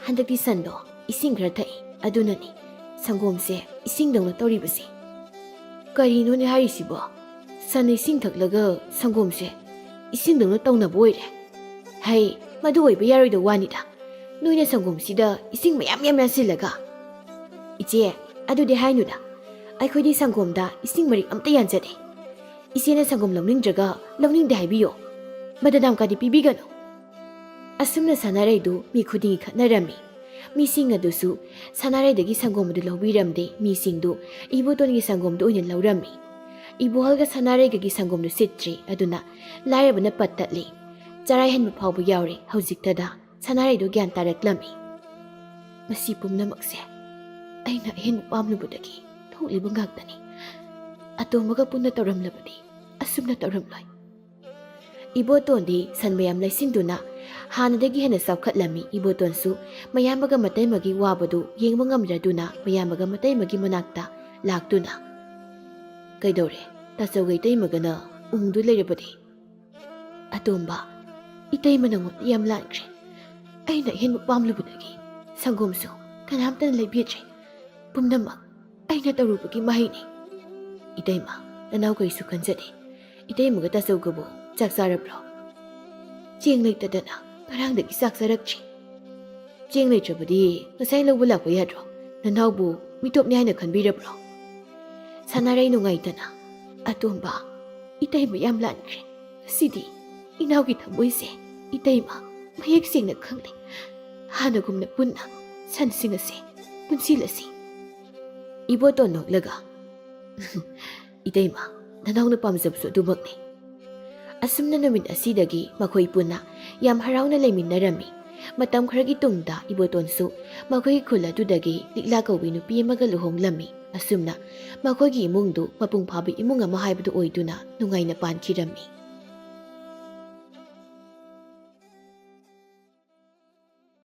ꯍꯟꯗꯛꯇꯤ ꯁꯟꯗꯣ ꯏꯁꯤꯡ ꯈꯔ ꯊꯛꯏ, ꯑꯗꯨꯅꯅꯤ ꯁꯪꯒꯣꯝꯁꯦ ꯏꯁꯤꯡꯗꯧꯅ ꯇꯧꯔꯤꯕꯁꯦ꯫" "ꯀꯔꯤꯅꯣꯅꯦ ꯍꯥꯏꯔꯤꯁꯤꯕꯣ? ꯁꯟꯅ ꯏꯁꯤꯡ ꯊꯛꯂꯒ ꯁꯪꯒꯣꯝꯁꯦ ꯏꯁꯤꯡꯗꯧꯅ ꯇꯧꯅꯕ ꯑꯣꯏꯔꯦ? ꯍꯩ, ꯃꯗꯨ ꯑꯣꯏꯕ ꯌꯥꯔꯣꯏꯗꯧ ꯋꯥꯅꯤꯗ꯫ ꯅꯣꯏꯅ ꯁꯪꯒꯣꯝꯁꯤꯗ ꯏꯁꯤꯡ ꯃꯌꯥꯝ ꯃꯌꯥꯝ ꯌꯥꯟꯁꯤꯜꯂꯒ꯫" "ꯏꯆꯦ, ꯑꯗꯨꯗꯤ ꯍꯥꯏꯅꯨꯗ꯫ ꯑꯩꯈꯣꯏꯗꯤ ꯁꯪꯒꯣꯝꯗ ꯏꯁꯤꯡ ꯃꯔꯤꯛ ꯑꯝꯇ ꯌꯥꯟꯖꯗꯦ꯫ "ꯏꯆꯦꯅ ꯁꯪꯒꯣꯝ ꯂꯧꯅꯤꯡꯗ꯭ꯔꯒ ꯂꯧꯅꯤꯡꯗꯦ ꯍꯥꯏꯕꯤꯌꯣ, ꯕꯗꯅꯥꯝ ꯀꯥꯗꯤ ꯄꯤꯕꯤꯒꯅꯨ"꯫ ꯑꯁꯨꯝꯅ ꯁꯅꯥꯔꯩꯗꯨ ꯃꯤ ꯈꯨꯗꯤꯡꯒꯤ ꯈꯠꯅꯔꯝꯃꯤ꯫ ꯃꯤꯁꯤꯡ ꯑꯗꯨꯁꯨ ꯁꯅꯥꯔꯩꯗꯒꯤ ꯁꯪꯒꯣꯝ ꯑꯗꯨ ꯂꯧꯕꯤꯔꯝꯗꯦ꯫ ꯃꯤꯁꯤꯡꯗꯨ ꯏꯕꯣꯇꯣꯟꯒꯤ ꯁꯪꯒꯣꯝꯗꯨ ꯑꯣꯏꯅ ꯂꯧꯔꯝꯃꯤ꯫ ꯏꯕꯣꯍꯜꯒ ꯁꯅꯥꯔꯩꯒꯒꯤ ꯁꯪꯒꯣꯝꯗꯨ ꯁꯤꯠꯇ꯭ꯔꯦ꯫ ꯑꯗꯨꯅ ꯂꯥꯏꯔꯕꯅ ꯄꯠ ꯇꯠꯂꯦ꯫ ꯆꯔꯥ ꯍꯦꯟꯕ ꯐꯥꯎꯕ ꯌꯥꯎꯔꯦ꯫ ꯍꯧꯖꯤꯛꯇꯗ ꯁꯅꯥꯔꯩꯗꯨ ꯒ꯭ꯌꯥꯟ ꯇꯥꯔꯛꯂꯝꯃꯤ꯫ "ꯃꯁꯤ ꯄꯨꯝꯅꯃꯛꯁꯦ ꯑꯩꯅ ꯑꯍꯦꯟꯕ ꯄꯥꯝꯂꯨꯕꯗꯒꯤ ꯊꯣꯛꯂꯤꯕ ꯉꯥꯛꯇꯅꯤ꯫ ꯑꯇꯣꯝꯕꯒ ꯄꯨꯟꯅ ꯇꯧꯔꯝꯂꯕꯗꯤ ꯑꯁꯨꯝꯅ ꯇꯧꯔꯝꯂꯣꯏ"꯫ ꯏꯕꯣꯇꯣꯟꯗꯤ ꯁꯟ ꯃꯌꯥꯝ ꯂꯩꯁꯤꯟꯗꯨꯅ ꯍꯥꯟꯅꯗꯒꯤ ꯍꯦꯟꯅ ꯆꯥꯎꯈꯠꯂꯝꯃꯤ꯫ ꯏꯕꯣꯇꯣꯟꯁꯨ ꯃꯌꯥꯝꯕꯒ ꯃꯇꯩꯃꯒꯤ ꯋꯥꯕꯗꯨ ꯌꯦꯡꯕ ꯉꯝꯗ꯭ꯔꯗꯨꯅ ꯃꯌꯥꯝꯕꯒ ꯃꯇꯩꯃꯒꯤ ꯃꯅꯥꯛꯇ ꯂꯥꯛꯇꯨꯅ, "ꯀꯩꯗꯧꯔꯦ? ꯇꯥꯆꯧꯒ ꯏꯇꯩꯃꯒꯅ ꯎꯪꯗꯨ ꯂꯩꯔꯕꯗꯤ?" "ꯑꯇꯣꯝꯕ, ꯏꯇꯩꯃ ꯅꯉꯣꯟꯗ ꯌꯥꯝ ꯂꯥꯟꯈ꯭ꯔꯦ꯫ ꯑꯩꯅ ꯑꯍꯦꯟꯕ ꯄꯥꯝꯂꯨꯕꯗꯒꯤ ꯁꯪꯒꯣꯝꯁꯨ ꯀꯅꯥꯝꯇꯅ ꯂꯩꯕꯤꯗ꯭ꯔꯦ꯫ ꯄꯨꯝꯅꯃꯛ ꯑꯩꯅ ꯇꯧꯔꯨꯕꯒꯤ ꯃꯍꯩꯅꯤ꯫ ꯏꯇꯩꯃ, ꯅꯅꯥꯎ ꯀꯩꯁꯨ ꯈꯟꯖꯗꯦ꯫ ꯏꯇꯩꯃꯒ ꯇꯥꯆꯧꯒꯕꯨ ꯆꯥꯛ ꯆꯥꯔꯕ꯭ꯔꯣ?" "ꯆꯦꯡ ꯂꯩꯇꯗꯅ ꯉꯔꯥꯡꯗꯒꯤ ꯆꯥꯛ ꯆꯥꯔꯛꯇ꯭ꯔꯤ"꯫ "ꯆꯦꯡ ꯂꯩꯇ꯭ꯔꯕꯗꯤ ꯉꯁꯥꯏ ꯂꯧꯕ ꯂꯥꯛꯄ ꯌꯥꯗ꯭ꯔꯣ? ꯅꯅꯥꯎꯕꯨ ꯃꯤꯇꯣꯞꯅꯤ ꯍꯥꯏꯅ ꯈꯟꯕꯤꯔꯕ꯭ꯔꯣ?" ꯁꯅꯥꯔꯩ ꯅꯨꯡꯉꯥꯏꯇꯅ, "ꯑꯇꯣꯝꯕ, ꯏꯇꯩꯃ ꯌꯥꯝ ꯂꯥꯟꯈ꯭ꯔꯦ꯫ ꯉꯁꯤꯗꯤ ꯏꯅꯥꯎꯒꯤ ꯊꯃꯣꯏꯁꯦ ꯏꯇꯩꯃ ꯃꯌꯦꯛ ꯁꯦꯡꯅ ꯈꯪꯂꯦ꯫ ꯍꯥꯟꯅꯒꯨꯝꯅ ꯄꯨꯟꯅ ꯁꯟꯁꯤꯡ ꯑꯁꯦ ꯄꯨꯟꯁꯤꯜꯂꯁꯤ"꯫ ꯏꯕꯣꯇꯣꯟ ꯅꯣꯛꯂꯒ, "ꯏꯇꯩꯃ, ꯅꯅꯥꯎꯅ ꯄꯥꯝꯖꯕꯁꯨ ꯑꯗꯨꯃꯛꯅꯤ"꯫ ꯑꯁꯨꯝꯅ ꯅꯨꯃꯤꯠ ꯑꯁꯤꯗꯒꯤ ꯃꯈꯣꯏ ꯄꯨꯟꯅ ꯌꯥꯝ ꯍꯔꯥꯎꯅ ꯂꯩꯃꯤꯟꯅꯔꯝꯃꯤ꯫ ꯃꯇꯝ ꯈꯔꯒꯤ ꯇꯨꯡꯗ ꯏꯕꯣꯇꯣꯟꯁꯨ ꯃꯈꯣꯏꯒꯤ ꯈꯨꯜ ꯑꯗꯨꯗꯒꯤ ꯂꯤꯛꯂꯥ ꯀꯧꯕꯤ ꯅꯨꯄꯤ ꯑꯃꯒ ꯂꯨꯍꯣꯡꯂꯝꯃꯤ꯫ ꯑꯁꯨꯝꯅ ꯃꯈꯣꯏꯒꯤ ꯏꯃꯨꯡꯗꯨ ꯃꯄꯨꯡ ꯐꯥꯕ ꯏꯃꯨꯡ ꯑꯃ ꯍꯥꯏꯕꯗꯨ ꯑꯣꯏꯗꯨꯅ ꯅꯨꯡꯉꯥꯏꯅ ꯄꯥꯟꯈꯤꯔꯝꯃꯤ꯫